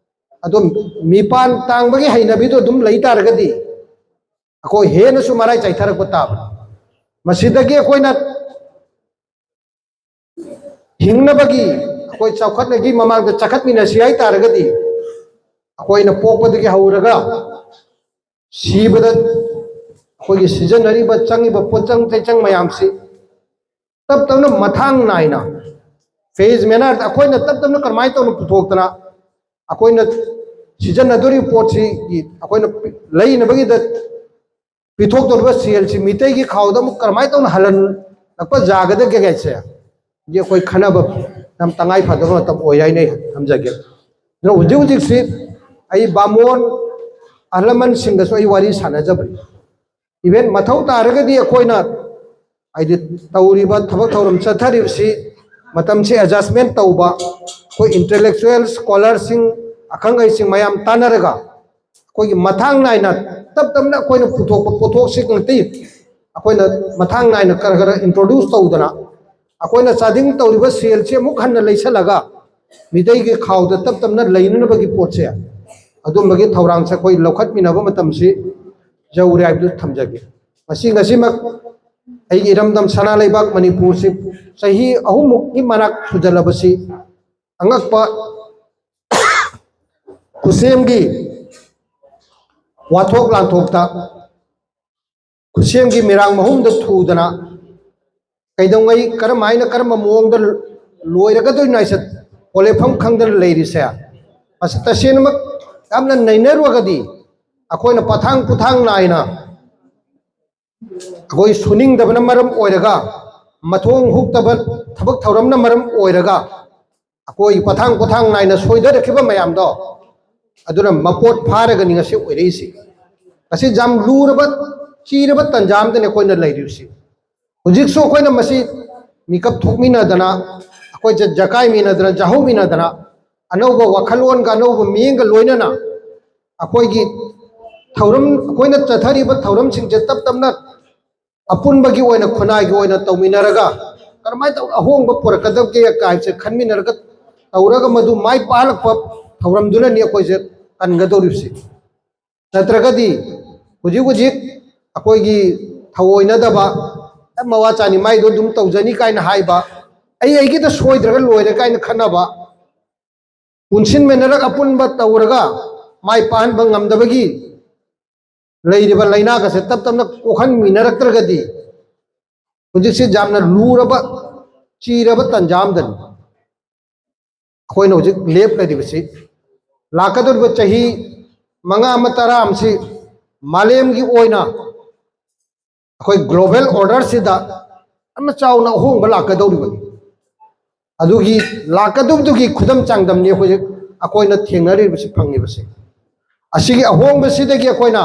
ꯑꯗꯨꯝ ꯃꯤꯄꯥꯟ ꯇꯥꯡꯕꯒꯤ ꯍꯩꯅꯕꯤꯗꯣ ꯑꯗꯨꯝ ꯂꯩ ꯇꯥꯔꯒꯗꯤ ꯑꯩꯈꯣꯏ ꯍꯦꯟꯅꯁꯨ ꯃꯔꯥꯏ ꯆꯥꯏꯊꯔꯛꯄ ꯇꯥꯕꯅꯤ꯫ ꯃꯁꯤꯗꯒꯤ ꯑꯩꯈꯣꯏꯅ ꯍꯤꯡꯅꯕꯒꯤ, ꯑꯩꯈꯣꯏ ꯆꯥꯎꯈꯠꯅꯒꯤ ꯃꯃꯥꯡꯗ ꯆꯈꯠꯃꯤꯟꯅꯁꯤ ꯍꯥꯏ ꯇꯥꯔꯒꯗꯤ ꯑꯩꯈꯣꯏꯅ ꯄꯣꯛꯄꯗꯒꯤ ꯍꯧꯔꯒ ꯁꯤꯕꯗ ꯑꯩꯈꯣꯏꯒꯤ ꯁꯤꯖꯤꯟꯅꯔꯤꯕ, ꯆꯪꯉꯤꯕ ꯄꯣꯠꯆꯪ ꯆꯩꯆꯪ ꯃꯌꯥꯝꯁꯤ ꯇꯞ ꯇꯞꯅ ꯃꯊꯥꯡ ꯅꯥꯏꯅ ꯐꯦꯖ ꯃꯦꯅꯔꯗ ꯑꯩꯈꯣꯏꯅ ꯇꯞ ꯇꯞꯅ ꯀꯔꯝꯍꯥꯏꯅ ꯇꯧꯅ ꯄꯨꯊꯣꯛꯇꯅ ꯑꯩꯈꯣꯏꯅ ꯁꯤꯖꯤꯟꯅꯗꯣꯔꯤꯕ ꯄꯣꯠꯁꯤꯒꯤ ꯑꯩꯈꯣꯏꯅ ꯂꯩꯅꯕꯒꯤꯗ ꯄꯤꯊꯣꯛꯇꯧꯔꯤꯕ ꯁꯦꯜꯁꯤ ꯃꯤꯇꯩꯒꯤ ꯈꯥꯎꯗ ꯑꯃꯨꯛ ꯀꯔꯝꯍꯥꯏꯅ ꯇꯧꯅ ꯍꯜꯍꯜꯂꯛꯄ ꯌꯥꯒꯗꯒꯦ ꯍꯥꯏꯁꯦ, ꯍꯧꯖꯤꯛ ꯑꯩꯈꯣꯏ ꯈꯟꯅꯕ ꯌꯥꯝ ꯇꯉꯥꯏ ꯐꯗꯕ ꯃꯇꯝ ꯑꯣꯏ ꯍꯥꯏꯅ ꯑꯩ ꯊꯝꯖꯒꯦ꯫ ꯑꯗꯨꯅ ꯍꯧꯖꯤꯛ ꯍꯧꯖꯤꯛꯁꯤ ꯑꯩ ꯕꯥꯃꯣꯟ ꯑꯍꯜ ꯂꯃꯟꯁꯤꯡꯒꯁꯨ ꯑꯩ ꯋꯥꯔꯤ ꯁꯥꯟꯅꯖꯕꯅꯤ꯫ ꯏꯚꯦꯟ ꯃꯊꯧ ꯇꯥꯔꯒꯗꯤ ꯑꯩꯈꯣꯏꯅ ꯍꯥꯏꯗꯤ ꯇꯧꯔꯤꯕ ꯊꯕꯛ ꯊꯧꯔꯝ ꯆꯠꯊꯔꯤꯕꯁꯤ ꯃꯇꯝꯁꯤ ꯑꯦꯗꯖꯁꯃꯦꯟ ꯇꯧꯕ, ꯑꯩꯈꯣꯏ ꯏꯟꯇꯦꯂꯦꯛꯆꯨꯋꯦꯜ ꯁ꯭ꯀꯣꯂꯔꯁꯤꯡ, ꯑꯈꯪ ꯑꯍꯩꯁꯤꯡ ꯃꯌꯥꯝ ꯇꯥꯟꯅꯔꯒ ꯑꯩꯈꯣꯏꯒꯤ ꯃꯊꯥꯡ ꯅꯥꯏꯅ ꯇꯞ ꯇꯞꯅ ꯑꯩꯈꯣꯏꯅ ꯄꯨꯊꯣꯛꯄ ꯄꯣꯠꯊꯣꯛꯁꯤ ꯉꯥꯛꯇꯤ ꯑꯩꯈꯣꯏꯅ ꯃꯊꯥꯡ ꯅꯥꯏꯅ ꯈꯔ ꯈꯔ ꯏꯟꯇ꯭ꯔꯣꯗ꯭ꯌꯨꯁ ꯇꯧꯗꯅ ꯑꯩꯈꯣꯏꯅ ꯆꯥꯗꯤꯡ ꯇꯧꯔꯤꯕ ꯁꯦꯜꯁꯤ ꯑꯃꯨꯛ ꯍꯟꯅ ꯂꯩꯁꯜꯂꯒ ꯃꯤꯇꯩꯒꯤ ꯈꯥꯎꯗ ꯇꯞ ꯇꯞꯅ ꯂꯩꯅꯅꯕꯒꯤ ꯄꯣꯠꯁꯦ, ꯑꯗꯨꯝꯕꯒꯤ ꯊꯧꯔꯥꯡꯁꯦ ꯑꯩꯈꯣꯏ ꯂꯧꯈꯠꯃꯤꯟꯅꯕ ꯃꯇꯝꯁꯤ ꯌꯧꯔꯦ ꯍꯥꯏꯕꯗꯨ ꯊꯝꯖꯒꯦ꯫ ꯉꯁꯤ ꯉꯁꯤꯃꯛ ꯑꯩꯒꯤ ꯏꯔꯝꯗꯝ ꯁꯅꯥ ꯂꯩꯕꯥꯛ ꯃꯅꯤꯄꯨꯔꯁꯤ ꯆꯍꯤ ꯑꯍꯨꯝꯃꯨꯛꯀꯤ ꯃꯅꯥꯛ ꯁꯨꯖꯜꯂꯕꯁꯤ ꯑꯉꯛꯄ ꯈꯨꯠꯁꯦꯝꯒꯤ ꯋꯥꯊꯣꯛ ꯂꯥꯟꯊꯣꯛꯇ, ꯈꯨꯠꯁꯦꯝꯒꯤ ꯃꯤꯔꯥꯡ ꯃꯍꯨꯝꯗ ꯊꯨꯗꯅ ꯀꯩꯗꯧꯉꯩ ꯀꯔꯝ ꯍꯥꯏꯅ ꯀꯔꯝꯕ ꯃꯑꯣꯡꯗ ꯂꯣꯏꯔꯒꯗꯣꯏꯅꯣ ꯍꯥꯏꯁꯦ ꯍꯣꯂꯦꯐꯝ ꯈꯪꯗꯅ ꯂꯩꯔꯤꯁꯦ, ꯃꯁꯤ ꯇꯁꯦꯡꯅꯃꯛ ꯌꯥꯝꯅ ꯅꯩꯅꯔꯨꯔꯒꯗꯤ ꯑꯩꯈꯣꯏꯅ ꯄꯊꯥꯡ ꯄꯨꯊꯥꯡ ꯅꯥꯏꯅ ꯑꯩꯈꯣꯏ ꯁꯨꯅꯤꯡꯗꯕꯅ ꯃꯔꯝ ꯑꯣꯏꯔꯒ, ꯃꯊꯣꯡ ꯍꯨꯛꯇꯕ ꯊꯕꯛ ꯊꯧꯔꯝꯅ ꯃꯔꯝ ꯑꯣꯏꯔꯒ ꯑꯩꯈꯣꯏ ꯄꯊꯥꯡ ꯄꯣꯊꯥꯡ ꯅꯥꯏꯅ ꯁꯣꯏꯊꯔꯛꯈꯤꯕ ꯃꯌꯥꯝꯗꯣ ꯑꯗꯨꯅ ꯃꯄꯣꯠ ꯐꯥꯔꯒꯅꯤ ꯉꯁꯤ ꯑꯣꯏꯔꯛꯏꯁꯤ꯫ ꯉꯁꯤ ꯌꯥꯝ ꯂꯨꯔꯕ, ꯆꯤꯔꯕ ꯇꯟꯖꯥ ꯑꯃꯗꯅꯤ ꯑꯩꯈꯣꯏꯅ ꯂꯩꯔꯤꯕꯁꯤ꯫ ꯍꯧꯖꯤꯛꯁꯨ ꯑꯩꯈꯣꯏꯅ ꯃꯁꯤ ꯃꯤꯀꯞ ꯊꯣꯛꯃꯤꯟꯅꯗꯅ, ꯑꯩꯈꯣꯏꯁꯦ ꯖꯀꯥꯏꯃꯤꯟꯅꯗꯅ, ꯖꯥꯍꯧꯃꯤꯟꯅꯗꯅ ꯑꯅꯧꯕ ꯋꯥꯈꯜꯂꯣꯟꯒ ꯑꯅꯧꯕ ꯃꯤꯠꯌꯦꯡꯒ ꯂꯣꯏꯅꯅ ꯑꯩꯈꯣꯏꯒꯤ ꯊꯧꯔꯝ, ꯑꯩꯈꯣꯏꯅ ꯆꯠꯊꯔꯤꯕ ꯊꯧꯔꯝꯁꯤꯡꯁꯦ ꯇꯞ ꯇꯞꯅ ꯑꯄꯨꯟꯕꯒꯤ ꯑꯣꯏꯅ, ꯈꯨꯟꯅꯥꯏꯒꯤ ꯑꯣꯏꯅ ꯇꯧꯃꯤꯟꯅꯔꯒ ꯀꯔꯝꯍꯥꯏꯅ ꯇꯧꯔ ꯑꯍꯣꯡꯕ ꯄꯨꯔꯛꯀꯗꯒꯦ ꯍꯥꯏꯕꯁꯦ ꯈꯟꯃꯤꯟꯅꯔꯒ ꯇꯧꯔꯒ ꯃꯗꯨ ꯃꯥꯏ ꯄꯥꯛꯍꯜꯂꯛꯄ ꯊꯧꯔꯝꯗꯨꯅꯅꯤ ꯑꯩꯈꯣꯏꯁꯦ ꯀꯟꯒꯗꯧꯔꯤꯕꯁꯤ꯫ ꯅꯠꯇ꯭ꯔꯒꯗꯤ ꯍꯧꯖꯤꯛ ꯍꯧꯖꯤꯛ ꯑꯩꯈꯣꯏꯒꯤ ꯊꯑꯣꯏꯅꯗꯕ, "ꯑꯦ, ꯃꯋꯥ ꯆꯥꯅꯤ, ꯃꯥꯏꯗꯣ ꯑꯗꯨꯝ ꯇꯧꯖꯅꯤ" ꯀꯥꯏꯅ ꯍꯥꯏꯕ, "ꯑꯩ ꯑꯩꯒꯤꯗ ꯁꯣꯏꯗ꯭ꯔꯒ ꯂꯣꯏꯔꯦ" ꯀꯥꯏꯅ ꯈꯟꯅꯕ, ꯄꯨꯟꯁꯤꯟꯃꯤꯟꯅꯔꯒ ꯑꯄꯨꯟꯕ ꯇꯧꯔꯒ ꯃꯥꯏ ꯄꯥꯛꯍꯟꯕ ꯉꯝꯗꯕꯒꯤ ꯂꯩꯔꯤꯕ ꯂꯩꯅꯥꯒꯁꯦ ꯇꯞ ꯇꯞꯅ ꯀꯣꯛꯍꯟꯃꯤꯟꯅꯔꯛꯇ꯭ꯔꯒꯗꯤ ꯍꯧꯖꯤꯛꯁꯤ ꯌꯥꯝꯅ ꯂꯨꯔꯕ, ꯆꯤꯔꯕ ꯇꯟꯖꯥ ꯑꯃꯗꯅꯤ ꯑꯩꯈꯣꯏꯅ ꯍꯧꯖꯤꯛ ꯂꯦꯞꯂꯤꯕꯁꯤ꯫ ꯂꯥꯛꯀꯗꯧꯔꯤꯕ ꯆꯍꯤ ꯃꯉꯥ ꯑꯃ, ꯇꯔꯥ ꯑꯃꯁꯤ ꯃꯥꯂꯦꯝꯒꯤ ꯑꯣꯏꯅ ꯑꯩꯈꯣꯏ global orderꯁꯤꯗ ꯌꯥꯝꯅ ꯆꯥꯎꯅ ꯑꯍꯣꯡꯕ ꯂꯥꯛꯀꯗꯧꯔꯤꯕꯅꯤ꯫ ꯑꯗꯨꯒꯤ ꯂꯥꯛꯀꯗꯧꯕꯗꯨꯒꯤ ꯈꯨꯗꯝ ꯆꯥꯡꯗꯝꯅꯤ ꯍꯧꯖꯤꯛ ꯑꯩꯈꯣꯏꯅ ꯊꯦꯡꯅꯔꯤꯕꯁꯤ, ꯐꯪꯉꯤꯕꯁꯤ꯫ ꯑꯁꯤꯒꯤ ꯑꯍꯣꯡꯕꯁꯤꯗꯒꯤ ꯑꯩꯈꯣꯏꯅ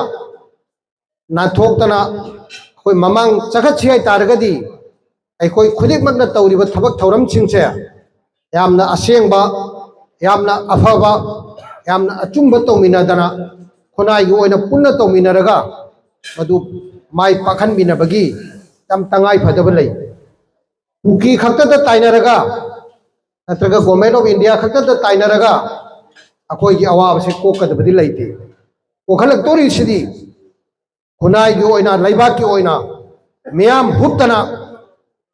ꯅꯥꯟꯊꯣꯛꯇꯅ ꯑꯩꯈꯣꯏ ꯃꯃꯥꯡ ꯆꯈꯠꯁꯤ ꯍꯥꯏ ꯇꯥꯔꯒꯗꯤ, ꯑꯩꯈꯣꯏ ꯈꯨꯗꯤꯡꯃꯛꯅ ꯇꯧꯔꯤꯕ ꯊꯕꯛ ꯊꯧꯔꯝꯁꯤꯡꯁꯦ ꯌꯥꯝꯅ ꯑꯁꯦꯡꯕ, ꯌꯥꯝꯅ ꯑꯐꯕ, ꯌꯥꯝꯅ ꯑꯆꯨꯝꯕ ꯇꯧꯃꯤꯟꯅꯗꯅ, ꯈꯨꯟꯅꯥꯏꯒꯤ ꯑꯣꯏꯅ ꯄꯨꯟꯅ ꯇꯧꯃꯤꯟꯅꯔꯒ ꯃꯗꯨ ꯃꯥꯏ ꯄꯥꯛꯍꯟꯃꯤꯟꯅꯕꯒꯤ ꯌꯥꯝ ꯇꯉꯥꯏ ꯐꯗꯕ ꯂꯩ꯫ ꯀꯨꯀꯤ ꯈꯛꯇꯗ ꯇꯥꯏꯅꯔꯒ ꯅꯠꯇ꯭ꯔꯒ Government of India ꯈꯛꯇꯗ ꯇꯥꯏꯅꯔꯒ ꯑꯩꯈꯣꯏꯒꯤ ꯑꯋꯥꯕꯁꯦ ꯀꯣꯛꯀꯗꯕꯗꯤ ꯂꯩꯇꯦ꯫ ꯀꯣꯛꯍꯜꯂꯛꯇꯣꯔꯤꯁꯤꯗꯤ ꯈꯨꯟꯅꯥꯏꯒꯤ ꯑꯣꯏꯅ, ꯂꯩꯕꯥꯛꯀꯤ ꯑꯣꯏꯅ ꯃꯤꯌꯥꯝ ꯍꯨꯞꯇꯅ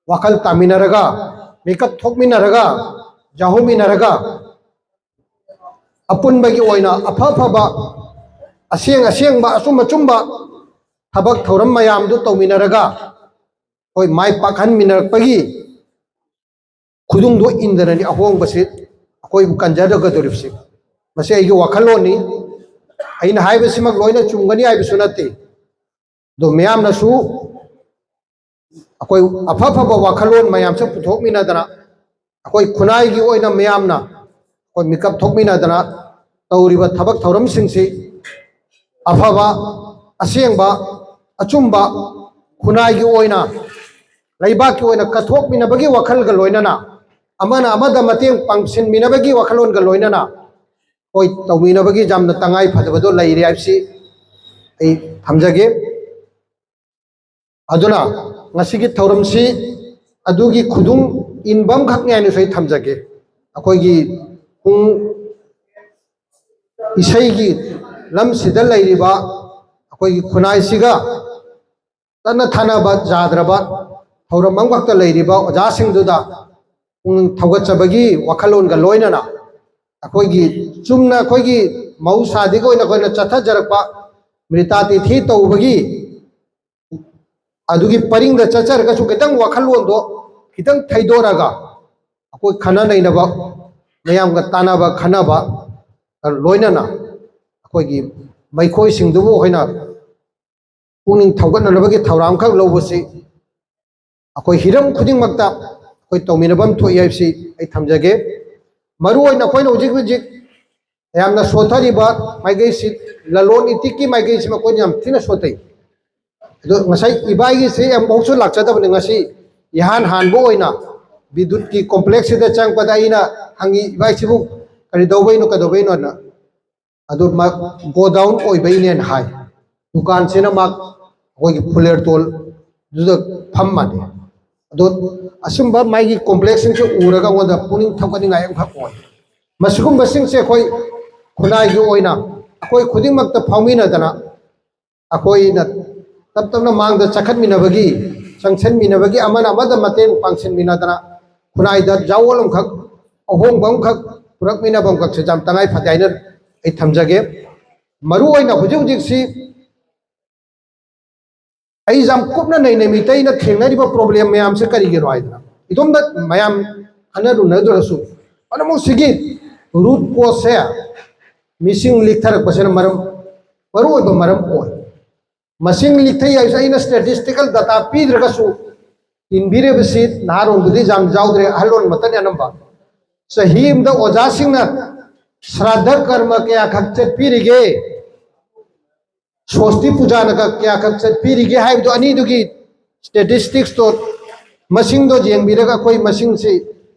ꯋꯥꯈꯜ ꯇꯥꯃꯤꯟꯅꯔꯒ, ꯃꯤꯀꯞ ꯊꯣꯛꯃꯤꯟꯅꯔꯒ, ꯌꯥꯍꯧꯃꯤꯟꯅꯔꯒ, ꯑꯄꯨꯟꯕꯒꯤ ꯑꯣꯏꯅ ꯑꯐ ꯑꯐꯕ, ꯑꯁꯦꯡ ꯑꯁꯦꯡꯕ, ꯑꯆꯨꯝ ꯑꯆꯨꯝꯕ ꯊꯕꯛ ꯊꯧꯔꯝ ꯃꯌꯥꯝꯗꯨ ꯇꯧꯃꯤꯟꯅꯔꯒ ꯑꯩꯈꯣꯏ ꯃꯥꯏ ꯄꯥꯛꯍꯟꯃꯤꯟꯅꯔꯛꯄꯒꯤ ꯈꯨꯗꯨꯡꯗꯣ ꯏꯟꯗꯅꯅꯤ ꯑꯍꯣꯡꯕꯁꯤ ꯑꯩꯈꯣꯏꯕꯨ ꯀꯟꯖꯔꯒꯗꯧꯔꯤꯕꯁꯤ꯫ ꯃꯁꯤ ꯑꯩꯒꯤ ꯋꯥꯈꯜꯂꯣꯟꯅꯤ꯫ ꯑꯩꯅ ꯍꯥꯏꯕꯁꯤꯃꯛ ꯂꯣꯏꯅ ꯆꯨꯝꯒꯅꯤ ꯍꯥꯏꯕꯁꯨ ꯅꯠꯇꯦ꯫ ꯑꯗꯣ ꯃꯤꯌꯥꯝꯅꯁꯨ ꯑꯩꯈꯣꯏ ꯑꯐ ꯑꯐꯕ ꯋꯥꯈꯜꯂꯣꯟ ꯃꯌꯥꯝꯁꯦ ꯄꯨꯊꯣꯛꯃꯤꯟꯅꯗꯅ, ꯑꯩꯈꯣꯏ ꯈꯨꯟꯅꯥꯏꯒꯤ ꯑꯣꯏꯅ ꯃꯤꯌꯥꯝꯅ ꯑꯩꯈꯣꯏ ꯃꯤꯀꯞ ꯊꯣꯛꯃꯤꯟꯅꯗꯅ ꯇꯧꯔꯤꯕ ꯊꯕꯛ ꯊꯧꯔꯝꯁꯤꯡꯁꯤ ꯑꯐꯕ, ꯑꯁꯦꯡꯕ, ꯑꯆꯨꯝꯕ, ꯈꯨꯟꯅꯥꯏꯒꯤ ꯑꯣꯏꯅ, ꯂꯩꯕꯥꯛꯀꯤ ꯑꯣꯏꯅ ꯀꯠꯊꯣꯛꯃꯤꯟꯅꯕꯒꯤ ꯋꯥꯈꯜꯒ ꯂꯣꯏꯅꯅ ꯑꯃꯅ ꯑꯃꯗ ꯃꯇꯦꯡ ꯄꯥꯡꯁꯤꯟꯃꯤꯟꯅꯕꯒꯤ ꯋꯥꯈꯜꯂꯣꯟꯒ ꯂꯣꯏꯅꯅ ꯑꯩꯈꯣꯏ ꯇꯧꯃꯤꯟꯅꯕꯒꯤ ꯌꯥꯝꯅ ꯇꯉꯥꯏ ꯐꯗꯕꯗꯣ ꯂꯩꯔꯦ ꯍꯥꯏꯕꯁꯤ ꯑꯩ ꯊꯝꯖꯒꯦ꯫ ꯑꯗꯨꯅ ꯉꯁꯤꯒꯤ ꯊꯧꯔꯝꯁꯤ ꯑꯗꯨꯒꯤ ꯈꯨꯗꯨꯡ ꯏꯟꯕ ꯑꯃꯈꯛꯅꯤ ꯍꯥꯏꯅꯁꯨ ꯑꯩ ꯊꯝꯖꯒꯦ꯫ ꯑꯩꯈꯣꯏꯒꯤ ꯄꯨꯡ ꯏꯁꯩꯒꯤ ꯂꯝꯁꯤꯗ ꯂꯩꯔꯤꯕ ꯑꯩꯈꯣꯏꯒꯤ ꯈꯨꯟꯅꯥꯏꯁꯤꯒ ꯇꯠꯅ ꯊꯥꯅꯕ ꯌꯥꯗ꯭ꯔꯕ ꯊꯧꯔꯝ ꯑꯃꯈꯛꯇ ꯂꯩꯔꯤꯕ ꯑꯣꯖꯥꯁꯤꯡꯗꯨꯗ ꯄꯨꯛꯅꯤꯡ ꯊꯧꯒꯠꯆꯕꯒꯤ ꯋꯥꯈꯜꯂꯣꯟꯒ ꯂꯣꯏꯅꯅ ꯑꯩꯈꯣꯏꯒꯤ ꯆꯨꯝꯅ ꯑꯩꯈꯣꯏꯒꯤ ꯃꯍꯧꯁꯥꯗꯒꯤ ꯑꯣꯏꯅ ꯑꯩꯈꯣꯏꯅ ꯆꯠꯊꯖꯔꯛꯄ ꯃ꯭ꯔꯤꯇꯥ ꯇꯤꯊꯤ ꯇꯧꯕꯒꯤ ꯑꯗꯨꯒꯤ ꯄꯔꯤꯡꯗ ꯆꯠꯆꯔꯒꯁꯨ ꯈꯤꯇꯪ ꯋꯥꯈꯜꯂꯣꯟꯗꯣ ꯈꯤꯇꯪ ꯊꯩꯗꯣꯔꯒ ꯑꯩꯈꯣꯏ ꯈꯟꯅ ꯅꯩꯅꯕ, ꯃꯌꯥꯝꯒ ꯇꯥꯟꯅꯕ ꯈꯟꯅꯕ ꯂꯣꯏꯅꯅ ꯑꯩꯈꯣꯏꯒꯤ ꯃꯩꯈꯣꯏꯁꯤꯡꯗꯨꯕꯨ ꯑꯩꯈꯣꯏꯅ ꯄꯨꯛꯅꯤꯡ ꯊꯧꯒꯠꯅꯅꯕꯒꯤ ꯊꯧꯔꯥꯡꯈꯛ ꯂꯧꯕꯁꯤ ꯑꯩꯈꯣꯏ ꯍꯤꯔꯝ ꯈꯨꯗꯤꯡꯃꯛꯇ ꯑꯩꯈꯣꯏ ꯇꯧꯃꯤꯟꯅꯐꯝ ꯊꯣꯛꯏ ꯍꯥꯏꯕꯁꯤ ꯑꯩ ꯊꯝꯖꯒꯦ꯫ ꯃꯔꯨ ꯑꯣꯏꯅ ꯑꯩꯈꯣꯏꯅ ꯍꯧꯖꯤꯛ ꯍꯧꯖꯤꯛ ꯌꯥꯝꯅ ꯁꯣꯊꯔꯤꯕ ꯃꯥꯏꯀꯩꯁꯤ, ꯂꯂꯣꯟ ꯏꯇꯤꯛꯀꯤ ꯃꯥꯏꯀꯩꯁꯤ ꯃꯈꯣꯏꯅ ꯌꯥꯝ ꯊꯤꯅ ꯁꯣꯊꯩ꯫ ꯑꯗꯣ ꯉꯁꯥꯏ ꯏꯕꯥꯏꯒꯤꯁꯦ ꯑꯃꯨꯛꯁꯨ ꯂꯥꯛꯆꯗꯕꯅꯤ, ꯉꯁꯤ ꯏꯍꯥꯟ ꯍꯥꯟꯕ ꯑꯣꯏꯅ ꯕꯤꯗꯨꯠꯀꯤ ꯀꯣꯝꯄ꯭ꯂꯦꯛꯁꯁꯤꯗ ꯆꯪꯉꯛꯄꯗ ꯑꯩꯅ ꯍꯪꯉꯤ, "ꯏꯕꯥꯏꯁꯤꯕꯨ ꯀꯔꯤ ꯇꯧꯕꯩꯅꯣ, ꯀꯩꯗꯧꯕꯩꯅꯣꯅ?" ꯑꯗꯣ ꯃꯥ ꯒꯣꯗꯥꯎꯟ ꯑꯣꯏꯕꯩꯅꯦꯅ ꯍꯥꯏ꯫ ꯗꯨꯀꯥꯟꯁꯤꯅ ꯃꯥ ꯑꯩꯈꯣꯏꯒꯤ ꯐꯨꯂꯦꯔꯇꯣꯜꯗꯨꯗ ꯐꯝꯃꯅꯤ꯫ ꯑꯗꯣ ꯑꯁꯨꯝꯕ ꯃꯥꯒꯤ ꯀꯣꯝꯄ꯭ꯂꯦꯛꯁꯁꯤꯡꯁꯦ ꯎꯔꯒ ꯑꯩꯉꯣꯟꯗ ꯄꯨꯛꯅꯤꯡ ꯊꯧꯒꯠꯅꯤꯡꯉꯥꯏ ꯑꯃꯈꯛ ꯑꯣꯏ꯫ ꯃꯁꯤꯒꯨꯝꯕꯁꯤꯡꯁꯦ ꯑꯩꯈꯣꯏ ꯈꯨꯟꯅꯥꯏꯒꯤ ꯑꯣꯏꯅ ꯑꯩꯈꯣꯏ ꯈꯨꯗꯤꯡꯃꯛꯇ ꯐꯥꯎꯃꯤꯟꯅꯗꯅ ꯑꯩꯈꯣꯏꯅ ꯇꯞ ꯇꯞꯅ ꯃꯥꯡꯗ ꯆꯈꯠꯃꯤꯟꯅꯕꯒꯤ, ꯆꯪꯁꯤꯟꯃꯤꯟꯅꯕꯒꯤ, ꯑꯃꯅ ꯑꯃꯗ ꯃꯇꯦꯡ ꯄꯥꯡꯁꯤꯟꯃꯤꯟꯅꯗꯅ ꯈꯨꯟꯅꯥꯏꯗ ꯖꯥꯋꯣꯜ ꯑꯃꯈꯛ, ꯑꯍꯣꯡꯕ ꯑꯃꯈꯛ ꯄꯨꯔꯛꯃꯤꯟꯅꯕ ꯑꯃꯈꯛꯁꯦ ꯌꯥꯝ ꯇꯉꯥꯏ ꯐꯗꯦ ꯍꯥꯏꯅ ꯑꯩ ꯊꯝꯖꯒꯦ꯫ ꯃꯔꯨ ꯑꯣꯏꯅ ꯍꯧꯖꯤꯛ ꯍꯧꯖꯤꯛꯁꯤ ꯑꯩ ꯌꯥꯝ ꯀꯨꯞꯅ ꯅꯩꯅꯃꯤꯇꯩꯅ ꯊꯦꯡꯅꯔꯤꯕ ꯄ꯭ꯔꯣꯕ꯭ꯂꯦꯝ ꯃꯌꯥꯝꯁꯦ ꯀꯔꯤꯒꯤꯅꯣ ꯍꯥꯏꯗꯅ, ꯏꯇꯣꯝꯇ ꯃꯌꯥꯝ ꯈꯟꯅꯔꯨꯅꯗ꯭ꯔꯁꯨ, ꯄꯨꯝꯅꯃꯛꯁꯤꯒꯤ ꯔꯨꯠ ꯀꯣꯁꯁꯦ ꯃꯤꯁꯤꯡ ꯂꯤꯛꯊꯔꯛꯄꯁꯤꯅ ꯃꯔꯝ, ꯃꯔꯨꯑꯣꯏꯕ ꯃꯔꯝ ꯑꯣꯏ꯫ ꯃꯁꯤꯡ ꯂꯤꯛꯊꯩ ꯍꯥꯏꯕꯁꯦ ꯑꯩꯅ ꯁ꯭ꯇꯦꯇꯤꯁꯇꯤꯀꯦꯜ ꯗꯇꯥ ꯄꯤꯗ꯭ꯔꯒꯁꯨ, ꯏꯟꯕꯤꯔꯤꯕꯁꯤ ꯅꯍꯥꯔꯣꯜꯗꯨꯗꯤ ꯌꯥꯝ ꯌꯥꯎꯗ꯭ꯔꯦ, ꯑꯍꯜꯂꯣꯟ ꯃꯇꯅꯤ ꯑꯅꯝꯕ꯫ ꯆꯍꯤ ꯑꯃꯗ ꯑꯣꯖꯥꯁꯤꯡꯅ ꯁ꯭ꯔꯥꯗ ꯀꯔꯃ ꯀꯌꯥꯈꯛ ꯆꯠꯄꯤꯔꯤꯒꯦ, ꯁꯣꯁꯇꯤ ꯄꯨꯖꯥꯅ ꯀ-, ꯀꯌꯥꯈꯛ ꯆꯠꯄꯤꯔꯤꯒꯦ ꯍꯥꯏꯕꯗꯣ, ꯑꯅꯤꯗꯨꯒꯤ ꯁ꯭ꯇꯦꯇꯤꯁꯇꯤꯛꯁꯇꯣ, ꯃꯁꯤꯡꯗꯣ ꯌꯦꯡꯕꯤꯔꯒ ꯑꯩꯈꯣꯏ ꯃꯁꯤꯡꯁꯤ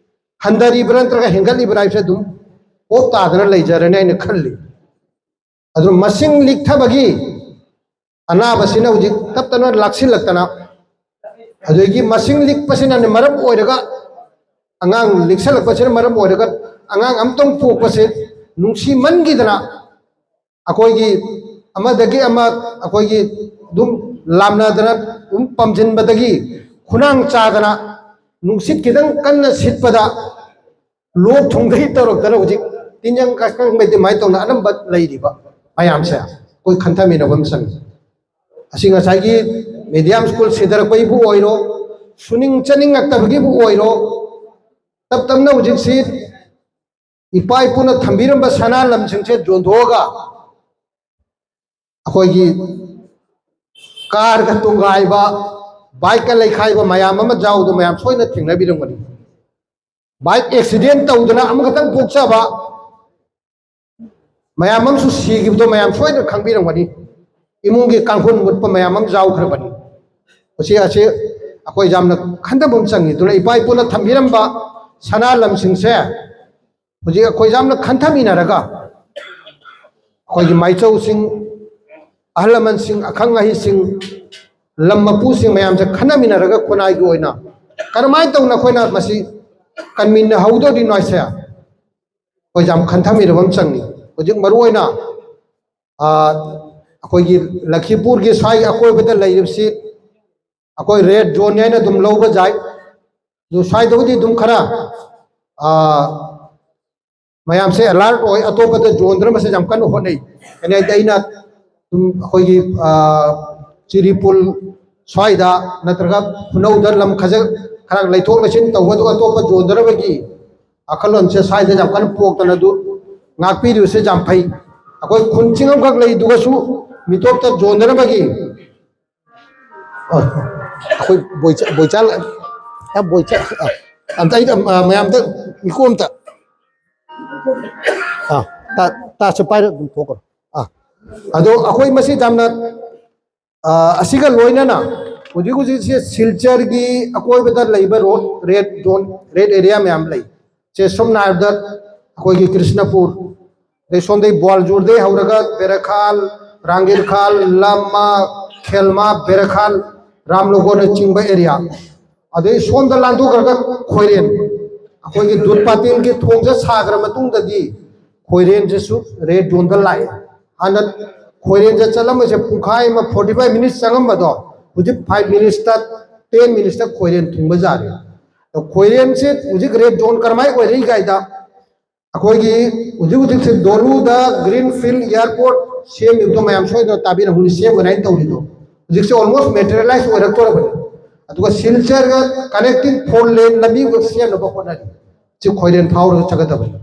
ꯍꯟꯊꯔꯤꯕ꯭ꯔꯥ ꯅꯠꯇ꯭ꯔꯒ ꯍꯦꯟꯒꯠꯂꯤꯕ꯭ꯔꯥ ꯍꯥꯏꯕꯁꯦ ꯑꯗꯨꯝ ꯄꯣꯞ ꯇꯥꯗꯅ ꯂꯩꯖꯔꯅꯤ ꯍꯥꯏꯅ ꯈꯜꯂꯤ꯫ ꯑꯗꯨꯅ ꯃꯁꯤꯡ ꯂꯤꯛꯊꯕꯒꯤ ꯑꯅꯥꯕꯁꯤꯅ ꯍꯧꯖꯤꯛ ꯇꯞ ꯇꯞꯅ ꯂꯥꯛꯁꯤꯜꯂꯛꯇꯅ, ꯑꯗꯨꯗꯒꯤ ꯃꯁꯤꯡ ꯂꯤꯛꯄꯁꯤꯅ ꯃꯔꯝ ꯑꯣꯏꯔꯒ, ꯑꯉꯥꯡ ꯂꯤꯛꯁꯜꯂꯛꯄꯁꯤꯅ ꯃꯔꯝ ꯑꯣꯏꯔꯒ ꯑꯉꯥꯡ ꯑꯃꯇꯪ ꯄꯣꯛꯄꯁꯦ ꯅꯨꯡꯁꯤꯃꯟꯈꯤꯗꯅ ꯑꯩꯈꯣꯏꯒꯤ ꯑꯃꯗꯒꯤ ꯑꯃ ꯑꯩꯈꯣꯏꯒꯤ ꯑꯗꯨꯝ ꯂꯥꯝꯅꯗꯅ ꯑꯗꯨꯝ ꯄꯝꯁꯤꯟꯕꯗꯒꯤ ꯈꯨꯅꯥꯡ ꯆꯥꯗꯅ ꯅꯨꯡꯁꯤꯠ ꯈꯤꯇꯪ ꯀꯟꯅ ꯁꯤꯠꯄꯗ ꯂꯣꯛ ꯊꯨꯡꯗꯒꯤ ꯇꯧꯔꯛꯇꯅ ꯍꯧꯖꯤꯛ ꯇꯤꯟꯖꯪ ꯀꯥꯡꯃꯩ ꯑꯗꯨꯃꯥꯏꯅ ꯇꯧꯅ ꯑꯅꯝꯕ ꯂꯩꯔꯤꯕ ꯃꯌꯥꯝꯁꯦ ꯑꯩꯈꯣꯏ ꯈꯟꯊꯃꯤꯟꯅꯕ ꯑꯃ ꯆꯪꯉꯤ꯫ ꯑꯁꯤ ꯉꯁꯥꯏꯒꯤ ꯃꯦꯗꯤꯌꯝ ꯁ꯭ꯀꯨꯜ ꯁꯤꯊꯔꯛꯄꯒꯤꯕꯨ ꯑꯣꯏꯔꯣ, ꯁꯨꯅꯤꯡ ꯆꯠꯅꯤꯡꯉꯛꯇꯕꯒꯤꯕꯨ ꯑꯣꯏꯔꯣ, ꯇꯞ ꯇꯞꯅ ꯍꯧꯖꯤꯛꯁꯤ ꯏꯄꯥ ꯏꯄꯨꯅ ꯊꯝꯕꯤꯔꯝꯕ ꯁꯅꯥ ꯂꯝꯁꯤꯡꯁꯦ ꯌꯣꯟꯊꯣꯛꯑꯒ ꯑꯩꯈꯣꯏꯒꯤ ꯀꯥꯔꯒ ꯇꯨꯡꯒꯥꯏꯕ, ꯕꯥꯏꯛꯀ ꯂꯩꯈꯥꯏꯕ ꯃꯌꯥꯝ ꯑꯃ ꯌꯥꯎꯕꯗꯣ ꯃꯌꯥꯝ ꯁꯣꯏꯅ ꯊꯦꯡꯅꯕꯤꯔꯝꯒꯅꯤ꯫ ꯕꯥꯏꯛ ꯑꯦꯛꯁꯤꯗꯦꯟ ꯇꯧꯗꯅ ꯑꯃꯈꯛꯇꯪ ꯄꯣꯛꯆꯕ ꯃꯌꯥꯝ ꯑꯃꯁꯨ ꯁꯤꯈꯤꯕꯗꯣ ꯃꯌꯥꯝ ꯁꯣꯏꯗꯅ ꯈꯪꯕꯤꯔꯝꯒꯅꯤ꯫ ꯏꯃꯨꯡꯒꯤ ꯀꯥꯡꯈꯨꯜ ꯃꯨꯠꯄ ꯃꯌꯥꯝ ꯑꯃ ꯌꯥꯎꯈ꯭ꯔꯕꯅꯤ꯫ ꯃꯁꯤ ꯑꯁꯤ ꯑꯩꯈꯣꯏ ꯌꯥꯝꯅ ꯈꯟꯊꯕ ꯑꯃ ꯆꯪꯉꯤ꯫ ꯑꯗꯨꯅ ꯏꯄꯥ ꯏꯄꯨꯅ ꯊꯝꯕꯤꯔꯝꯕ ꯁꯅꯥ ꯂꯝꯁꯤꯡꯁꯦ ꯍꯧꯖꯤꯛ ꯑꯩꯈꯣꯏ ꯌꯥꯝꯅ ꯈꯟꯊꯃꯤꯟꯅꯔꯒ ꯑꯩꯈꯣꯏꯒꯤ ꯃꯥꯏꯆꯧꯁꯤꯡ, ꯑꯍꯜ ꯂꯃꯟꯁꯤꯡ, ꯑꯈꯪ ꯑꯍꯩꯁꯤꯡ, ꯂꯝ ꯃꯄꯨꯁꯤꯡ ꯃꯌꯥꯝꯁꯦ ꯈꯟꯅꯃꯤꯟꯅꯔꯒ ꯈꯨꯟꯅꯥꯏꯒꯤ ꯑꯣꯏꯅ ꯀꯔꯝꯍꯥꯏꯅ ꯇꯧꯅ ꯑꯩꯈꯣꯏꯅ ꯃꯁꯤ ꯀꯟꯃꯤꯟꯅꯍꯧꯗꯣꯔꯤꯅꯣ ꯍꯥꯏꯁꯦ ꯑꯩꯈꯣꯏ ꯌꯥꯝ ꯈꯟꯊꯃꯤꯟꯅꯕ ꯑꯃ ꯆꯪꯉꯤ꯫ ꯍꯧꯖꯤꯛ ꯃꯔꯨꯑꯣꯏꯅ ꯑꯩꯈꯣꯏꯒꯤ ꯂꯈꯤꯄꯨꯔꯒꯤ ꯁ꯭ꯋꯥꯏꯒꯤ ꯑꯀꯣꯏꯕꯗ ꯂꯩꯔꯤꯕꯁꯤ ꯑꯩꯈꯣꯏ ꯔꯦꯗ ꯖꯣꯟꯅꯤ ꯍꯥꯏꯅ ꯑꯗꯨꯝ ꯂꯧꯕ ꯌꯥꯏ꯫ ꯑꯗꯨ ꯁ꯭ꯋꯥꯏꯗꯕꯨꯗꯤ ꯑꯗꯨꯝ ꯈꯔ ꯃꯌꯥꯝꯁꯦ ꯑꯦꯂꯥꯔꯠ ꯑꯣꯏ, ꯑꯇꯣꯞꯄꯗ ꯌꯣꯟꯗꯅꯕꯁꯦ ꯌꯥꯝ ꯀꯟꯅ ꯍꯣꯠꯅꯩ꯫ ꯀꯩꯅꯣ ꯍꯥꯏꯗꯤ ꯑꯩꯅ ꯑꯗꯨꯝ ꯑꯩꯈꯣꯏꯒꯤ ꯆꯤꯔꯤꯄꯨꯜ ꯁ꯭ꯋꯥꯏꯗ ꯅꯠꯇ꯭ꯔꯒ ꯈꯨꯅꯧꯗ ꯂꯝ ꯈꯖ ꯈꯔ ꯂꯩꯊꯣꯛ ꯂꯩꯁꯤꯟ ꯇꯧꯕ, ꯑꯗꯨꯒ ꯑꯇꯣꯞꯄ ꯌꯣꯟꯗꯅꯕꯒꯤ ꯋꯥꯈꯜꯂꯣꯟꯁꯦ ꯁ꯭ꯋꯥꯏꯗ ꯌꯥꯝ ꯀꯟꯅ ꯄꯣꯛꯇꯅ ꯑꯗꯨ ꯉꯥꯛꯄꯤꯔꯤꯕꯁꯦ ꯌꯥꯝ ꯐꯩ꯫ ꯑꯩꯈꯣꯏ ꯈꯨꯟ ꯆꯤꯡ ꯑꯃꯈꯛ ꯂꯩꯗꯨꯒꯁꯨ ꯃꯤꯇꯣꯞꯇ ꯌꯣꯟꯗꯅꯕꯒꯤ ꯑ, ꯑꯩꯈꯣꯏ ꯕꯣꯏꯆꯥ, ꯕꯣꯏꯆꯥ, ꯑ, ꯕꯣꯏꯆꯥ, ꯑ, ꯑꯝꯇ ꯑꯩ, ꯑ, ꯃꯌꯥꯝꯗ ꯃꯤꯀꯣꯛ ꯑꯝꯇ, ꯑ, ꯇꯥ-, ꯇꯥꯁꯨ ꯄꯥꯏꯔ ꯑꯗꯨꯝ ꯊꯣꯛꯈ꯭ꯔꯣ꯫ ꯑ, ꯑꯗꯣ ꯑꯩꯈꯣꯏ ꯃꯁꯤ ꯌꯥꯝꯅ, ꯑ, ꯑꯁꯤꯒ ꯂꯣꯏꯅꯅ ꯍꯧꯖꯤꯛ ꯍꯧꯖꯤꯛꯁꯦ ꯁꯤꯜꯆꯔꯒꯤ ꯑꯀꯣꯏꯕꯗ ꯂꯩꯕ road red zone, red area ꯃꯌꯥꯝ ꯂꯩ꯫ ꯁꯦ ꯁꯝꯅ ꯍꯥꯏꯔꯕꯗ ꯑꯩꯈꯣꯏꯒꯤ ꯀ꯭ꯔꯤꯁꯅꯄꯨꯔ, ꯑꯗꯩ ꯁꯣꯝꯗꯩ ꯒ꯭ꯋꯥꯜꯖꯨꯔꯗꯩ ꯍꯧꯔꯒ ꯕꯦꯔꯈꯥꯜ, ꯔꯥꯡꯒꯤꯔꯈꯥꯜ, ꯂꯝꯃꯥ, ꯈꯦꯜꯃꯥ, ꯕꯦꯔꯈꯥꯜ, ꯔꯥꯝꯂꯣꯒꯣꯅꯆꯤꯡꯕ ꯑꯦꯔꯤꯌꯥ, ꯑꯗꯩ ꯁꯣꯝꯗ ꯂꯥꯟꯊꯣꯛꯈ꯭ꯔꯒ ꯈꯣꯏꯔꯦꯟ, ꯑꯩꯈꯣꯏꯒꯤ ꯗꯨꯠ ꯄꯥꯇꯦꯜꯒꯤ ꯊꯣꯡꯁꯦ ꯁꯥꯈ꯭ꯔ ꯃꯇꯨꯡꯗꯗꯤ ꯈꯣꯏꯔꯦꯟꯁꯤꯁꯨ ꯔꯦꯗ ꯖꯣꯟꯗ ꯂꯥꯛꯑꯦ꯫ ꯍꯥꯟꯅ ꯈꯣꯏꯔꯦꯟꯁꯦ ꯆꯠꯂꯝꯕꯁꯦ ꯄꯨꯡꯈꯥꯏ ꯑꯃ, ꯐꯣꯔꯇꯤ ꯐꯥꯏꯚ ꯃꯤꯅꯤꯠꯁ ꯆꯪꯉꯝꯕꯗꯣ ꯍꯧꯖꯤꯛ ꯐꯥꯏꯚ ꯃꯤꯅꯤꯠꯁꯇ, ꯇꯦꯟ ꯃꯤꯅꯤꯠꯁꯇ ꯈꯣꯏꯔꯦꯟ ꯊꯨꯡꯕ ꯌꯥꯔꯦ꯫ ꯑꯗꯣ ꯈꯣꯏꯔꯦꯟꯁꯦ ꯍꯧꯖꯤꯛ ꯔꯦꯗ ꯖꯣꯟ ꯀꯔꯝꯍꯥꯏꯅ ꯑꯣꯏꯔꯛꯏ ꯀꯥꯏꯗ ꯑꯩꯈꯣꯏꯒꯤ ꯍꯧꯖꯤꯛ ꯍꯧꯖꯤꯛꯁꯦ ꯗꯣꯂꯨꯗ ꯒ꯭ꯔꯤꯟ ꯐꯤꯜ ꯑꯦꯌꯥꯔꯄꯣꯔꯠ ꯁꯦꯝꯃꯤꯕꯗꯣ ꯃꯌꯥꯝ ꯁꯣꯏꯗꯅ ꯇꯥꯕꯤꯔꯝꯒꯅꯤ, ꯁꯦꯝꯒꯅꯤ ꯍꯥꯏꯅ ꯇꯧꯔꯤꯗꯣ ꯍꯧꯖꯤꯛꯁꯦ ꯑꯣꯜꯃꯣꯁ ꯃꯦꯇꯔꯤꯌꯦꯂꯥꯏꯁ ꯑꯣꯏꯔꯛꯇꯧꯔꯕꯅꯤ꯫ ꯑꯗꯨꯒ ꯁꯤꯜꯆꯔꯒ ꯀꯅꯦꯛꯇꯤꯡ ꯐꯣꯔ ꯂꯦꯟ ꯂꯝꯕꯤ ꯑꯃꯈꯛ ꯁꯦꯝꯅꯕ ꯍꯣꯠꯅꯔꯤ꯫ ꯁꯤ ꯈꯣꯏꯔꯦꯟ ꯐꯥꯎꯔꯒ ꯆꯠꯀꯗꯕꯅꯤ꯫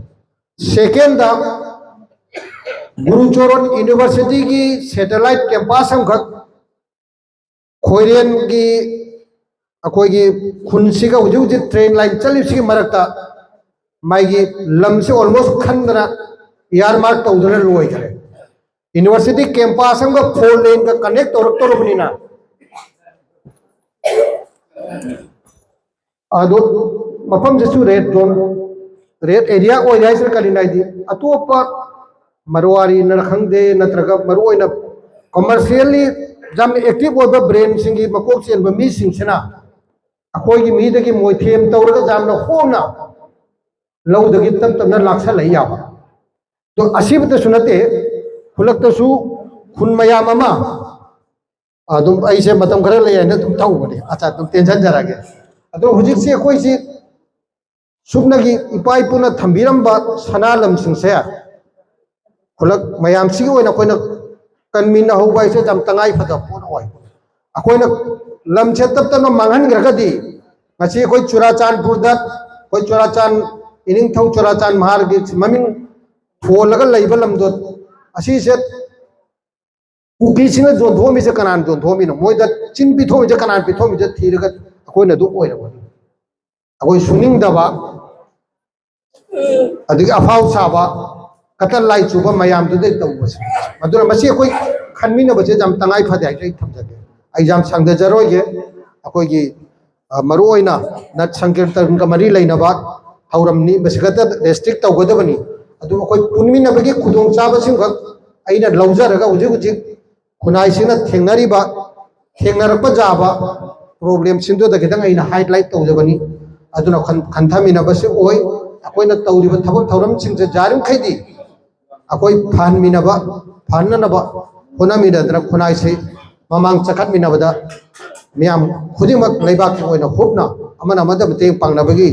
ꯁꯦꯀꯦꯟꯗ, ꯒꯨꯔꯨ ꯆꯣꯔꯣꯟ ꯌꯨꯅꯤꯚꯔꯁꯤꯇꯤꯒꯤ ꯁꯦꯇꯦꯂꯥꯏꯠ ꯀꯦꯝꯄꯁ ꯑꯃꯈꯛ ꯈꯣꯏꯔꯦꯟꯒꯤ ꯑꯩꯈꯣꯏꯒꯤ ꯈꯨꯟꯁꯤꯒ ꯍꯧꯖꯤꯛ ꯍꯧꯖꯤꯛ ꯇ꯭ꯔꯦꯟ ꯂꯥꯏꯟ ꯆꯠꯂꯤꯕꯁꯤꯒꯤ ꯃꯔꯛꯇ ꯃꯥꯒꯤ ꯂꯝꯁꯤ ꯑꯣꯜꯃꯣꯁ ꯈꯟꯗꯅ ꯏꯌꯥꯔ ꯃꯥꯔꯛ ꯇꯧꯗꯅ ꯂꯣꯏꯈ꯭ꯔꯦ꯫ ꯌꯨꯅꯤꯚꯔꯁꯤꯇꯤ ꯀꯦꯝꯄꯁ ꯑꯃꯒ ꯐꯣꯔ ꯂꯦꯟꯒ ꯀꯅꯦꯛ ꯇꯧꯔꯛꯇꯧꯔꯕꯅꯤꯅ ꯑꯗꯣ ꯃꯐꯝꯁꯤꯁꯨ ꯔꯦꯗ ꯖꯣꯟ, ꯔꯦꯗ ꯑꯦꯔꯤꯌꯥ ꯑꯣꯏꯔꯦ ꯍꯥꯏꯁꯤꯅ ꯀꯔꯤꯅꯣ ꯍꯥꯏꯗꯤ ꯑꯇꯣꯞꯄ ꯃꯔꯋꯥꯔꯤꯅ ꯈꯪꯗꯦ, ꯅꯠꯇ꯭ꯔꯒ ꯃꯔꯨꯑꯣꯏꯅ ꯀꯃꯔꯁꯤꯌꯦꯜꯂꯤ ꯌꯥꯝꯅ ꯑꯦꯛꯇꯤꯚ ꯑꯣꯏꯕ ꯕ꯭ꯔꯦꯟꯁꯤꯡꯒꯤ ꯃꯀꯣꯛ ꯆꯦꯟꯕ ꯃꯤꯁꯤꯡꯁꯤꯅ ꯑꯩꯈꯣꯏꯒꯤ ꯃꯤꯗꯒꯤ ꯃꯣꯏꯊꯦꯝ ꯇꯧꯔꯒ ꯌꯥꯝꯅ ꯍꯣꯡꯅ ꯂꯧꯗꯒꯤ ꯇꯞ ꯇꯞꯅ ꯂꯥꯛꯁꯜꯂꯛꯏ ꯌꯥꯕ꯫ ꯑꯗꯣ ꯑꯁꯤꯕꯇꯁꯨ ꯅꯠꯇꯦ, ꯈꯨꯜꯂꯛꯇꯁꯨ ꯈꯨꯟ ꯃꯌꯥꯝ ꯑꯃ ꯑꯗꯨꯝ ꯑꯩꯁꯦ ꯃꯇꯝ ꯈꯔ ꯂꯩ ꯍꯥꯏꯅ ꯑꯗꯨꯝ ꯊꯧꯕꯅꯦ꯫ ꯑꯠꯆꯥ, ꯑꯗꯨꯝ ꯇꯦꯟꯁꯤꯟꯖꯔꯒꯦ꯫ ꯑꯗꯣ ꯍꯧꯖꯤꯛꯁꯦ ꯑꯩꯈꯣꯏꯁꯤ ꯁꯨꯞꯅꯒꯤ ꯏꯄꯥ ꯏꯄꯨꯅ ꯊꯝꯕꯤꯔꯝꯕ ꯁꯅꯥ ꯂꯝꯁꯤꯡꯁꯦ ꯈꯨꯜꯂꯛ ꯃꯌꯥꯝꯁꯤꯒꯤ ꯑꯣꯏꯅ ꯑꯩꯈꯣꯏꯅ ꯀꯟꯃꯤꯟꯅꯍꯧꯕ ꯍꯥꯏꯁꯦ ꯌꯥꯝ ꯇꯉꯥꯏ ꯐꯗꯕ ꯄꯣꯠ ꯑꯣꯏ꯫ ꯑꯩꯈꯣꯏꯅ ꯂꯝꯁꯦ ꯇꯞ ꯇꯞꯅ ꯃꯥꯡꯍꯟꯈ꯭ꯔꯒꯗꯤ ꯉꯁꯤ ꯑꯩꯈꯣꯏ ꯆꯨꯔꯥꯆꯥꯟꯄꯨꯔꯗ, ꯑꯩꯈꯣꯏ ꯆꯨꯔꯥꯆꯥꯟ, ꯏꯅꯤꯡꯊꯧ ꯆꯨꯔꯥꯆꯥꯟ ꯃꯍꯥꯔꯒꯤ ꯃꯃꯤꯡ ꯊꯣꯜꯂꯒ ꯂꯩꯕ ꯂꯝꯗꯣ ꯑꯁꯤꯁꯦ ꯀꯨꯀꯤꯁꯤꯡꯅ ꯌꯣꯟꯊꯣꯛꯑꯝꯃꯤꯁꯦ ꯀꯅꯥꯅ ꯌꯣꯟꯊꯣꯛꯑꯝꯃꯤꯅꯣ? ꯃꯣꯏꯗ ꯆꯤꯟ ꯄꯤꯊꯣꯛꯑꯝꯃꯤꯁꯦ ꯀꯅꯥꯅ ꯄꯤꯊꯣꯛꯑꯝꯃꯤꯁꯦ ꯊꯤꯔꯒ ꯑꯩꯈꯣꯏꯅ ꯑꯗꯨ ꯑꯣꯏꯔꯝꯒꯅꯤ꯫ ꯑꯩꯈꯣꯏ ꯁꯨꯅꯤꯡꯗꯕ, ꯑꯗꯒꯤ ꯑꯐꯥꯎ ꯁꯥꯕ, ꯀꯇꯟ ꯂꯥꯏ ꯆꯨꯕ ꯃꯌꯥꯝꯗꯨꯗꯩ ꯇꯧꯕꯁꯦ꯫ ꯑꯗꯨꯅ ꯃꯁꯤ ꯑꯩꯈꯣꯏ ꯈꯟꯃꯤꯟꯅꯕꯁꯦ ꯌꯥꯝ ꯇꯉꯥꯏ ꯐꯗꯦ ꯍꯥꯏꯅ ꯑꯩ ꯊꯝꯖꯒꯦ꯫ ꯑꯩ ꯌꯥꯝ ꯁꯥꯡꯊꯖꯔꯣꯏꯒꯦ꯫ ꯑꯩꯈꯣꯏꯒꯤ ꯃꯔꯨꯑꯣꯏꯅ ꯅꯠ ꯁꯪꯀꯤꯔꯇꯟꯒ ꯃꯔꯤ ꯂꯩꯅꯕ ꯊꯧꯔꯝꯅꯤ, ꯃꯁꯤꯈꯛꯇ ꯔꯦꯁꯇ꯭ꯔꯤꯛ ꯇꯧꯒꯗꯕꯅꯤ꯫ ꯑꯗꯨ ꯑꯩꯈꯣꯏ ꯄꯨꯟꯃꯤꯟꯅꯕꯒꯤ ꯈꯨꯗꯣꯡꯆꯥꯕꯁꯤꯡꯈꯛ ꯑꯩꯅ ꯂꯧꯖꯔꯒ ꯍꯧꯖꯤꯛ ꯍꯧꯖꯤꯛ ꯈꯨꯟꯅꯥꯏꯁꯤꯅ ꯊꯦꯡꯅꯔꯤꯕ, ꯊꯦꯡꯅꯔꯛꯄ ꯌꯥꯕ ꯄ꯭ꯔꯣꯕ꯭ꯂꯦꯝꯁꯤꯡꯗꯨꯗ ꯈꯤꯇꯪ ꯑꯩꯅ ꯍꯥꯏꯂꯥꯏꯠ ꯇꯧꯖꯕꯅꯤ꯫ ꯑꯗꯨꯅ ꯈꯟ-, ꯈꯟꯊꯃꯤꯟꯅꯕꯁꯤ ꯑꯣꯏ꯫ ꯑꯩꯈꯣꯏꯅ ꯇꯧꯔꯤꯕ ꯊꯕꯛ ꯊꯧꯔꯝꯁꯤꯡꯁꯦ ꯌꯥꯔꯤꯃꯈꯩꯗꯤ ꯑꯩꯈꯣꯏ ꯐꯍꯟꯃꯤꯟꯅꯕ, ꯐꯍꯟꯅꯅꯕ ꯍꯣꯠꯅꯃꯤꯟꯅꯗꯅ ꯈꯨꯟꯅꯥꯏꯁꯤ ꯃꯃꯥꯡ ꯆꯈꯠꯃꯤꯟꯅꯕꯗ ꯃꯤꯌꯥꯝ ꯈꯨꯗꯤꯡꯃꯛ ꯂꯩꯕꯥꯛꯀꯤ ꯑꯣꯏꯅ ꯍꯨꯞꯅ ꯑꯃꯅ ꯑꯃꯗ ꯃꯇꯦꯡ ꯄꯥꯡꯅꯕꯒꯤ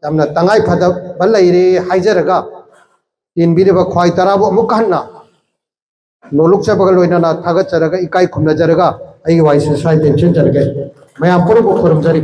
ꯌꯥꯝꯅ ꯇꯉꯥꯏ ꯐꯗꯕ ꯂꯩꯔꯦ ꯍꯥꯏꯖꯔꯒ, ꯇꯤꯟꯕꯤꯔꯤꯕ ꯈ꯭ꯋꯥꯏ ꯇꯔꯥꯕꯨ ꯑꯃꯨꯛ ꯍꯟꯅ ꯅꯣꯂꯨꯛꯆꯕꯒ ꯂꯣꯏꯅꯅ ꯊꯥꯒꯠꯆꯔꯒ ꯏꯀꯥꯏ ꯈꯨꯝꯅꯖꯔꯒ ꯑꯩꯒꯤ ꯋꯥꯍꯩꯁꯤ ꯁ꯭ꯋꯥꯏꯗ ꯇꯦꯟꯁꯤꯟꯖꯔꯒꯦ꯫ ꯃꯌꯥꯝ ꯄꯨꯝꯅꯃꯛ ꯈꯨꯔꯨꯝꯖꯔꯤ꯫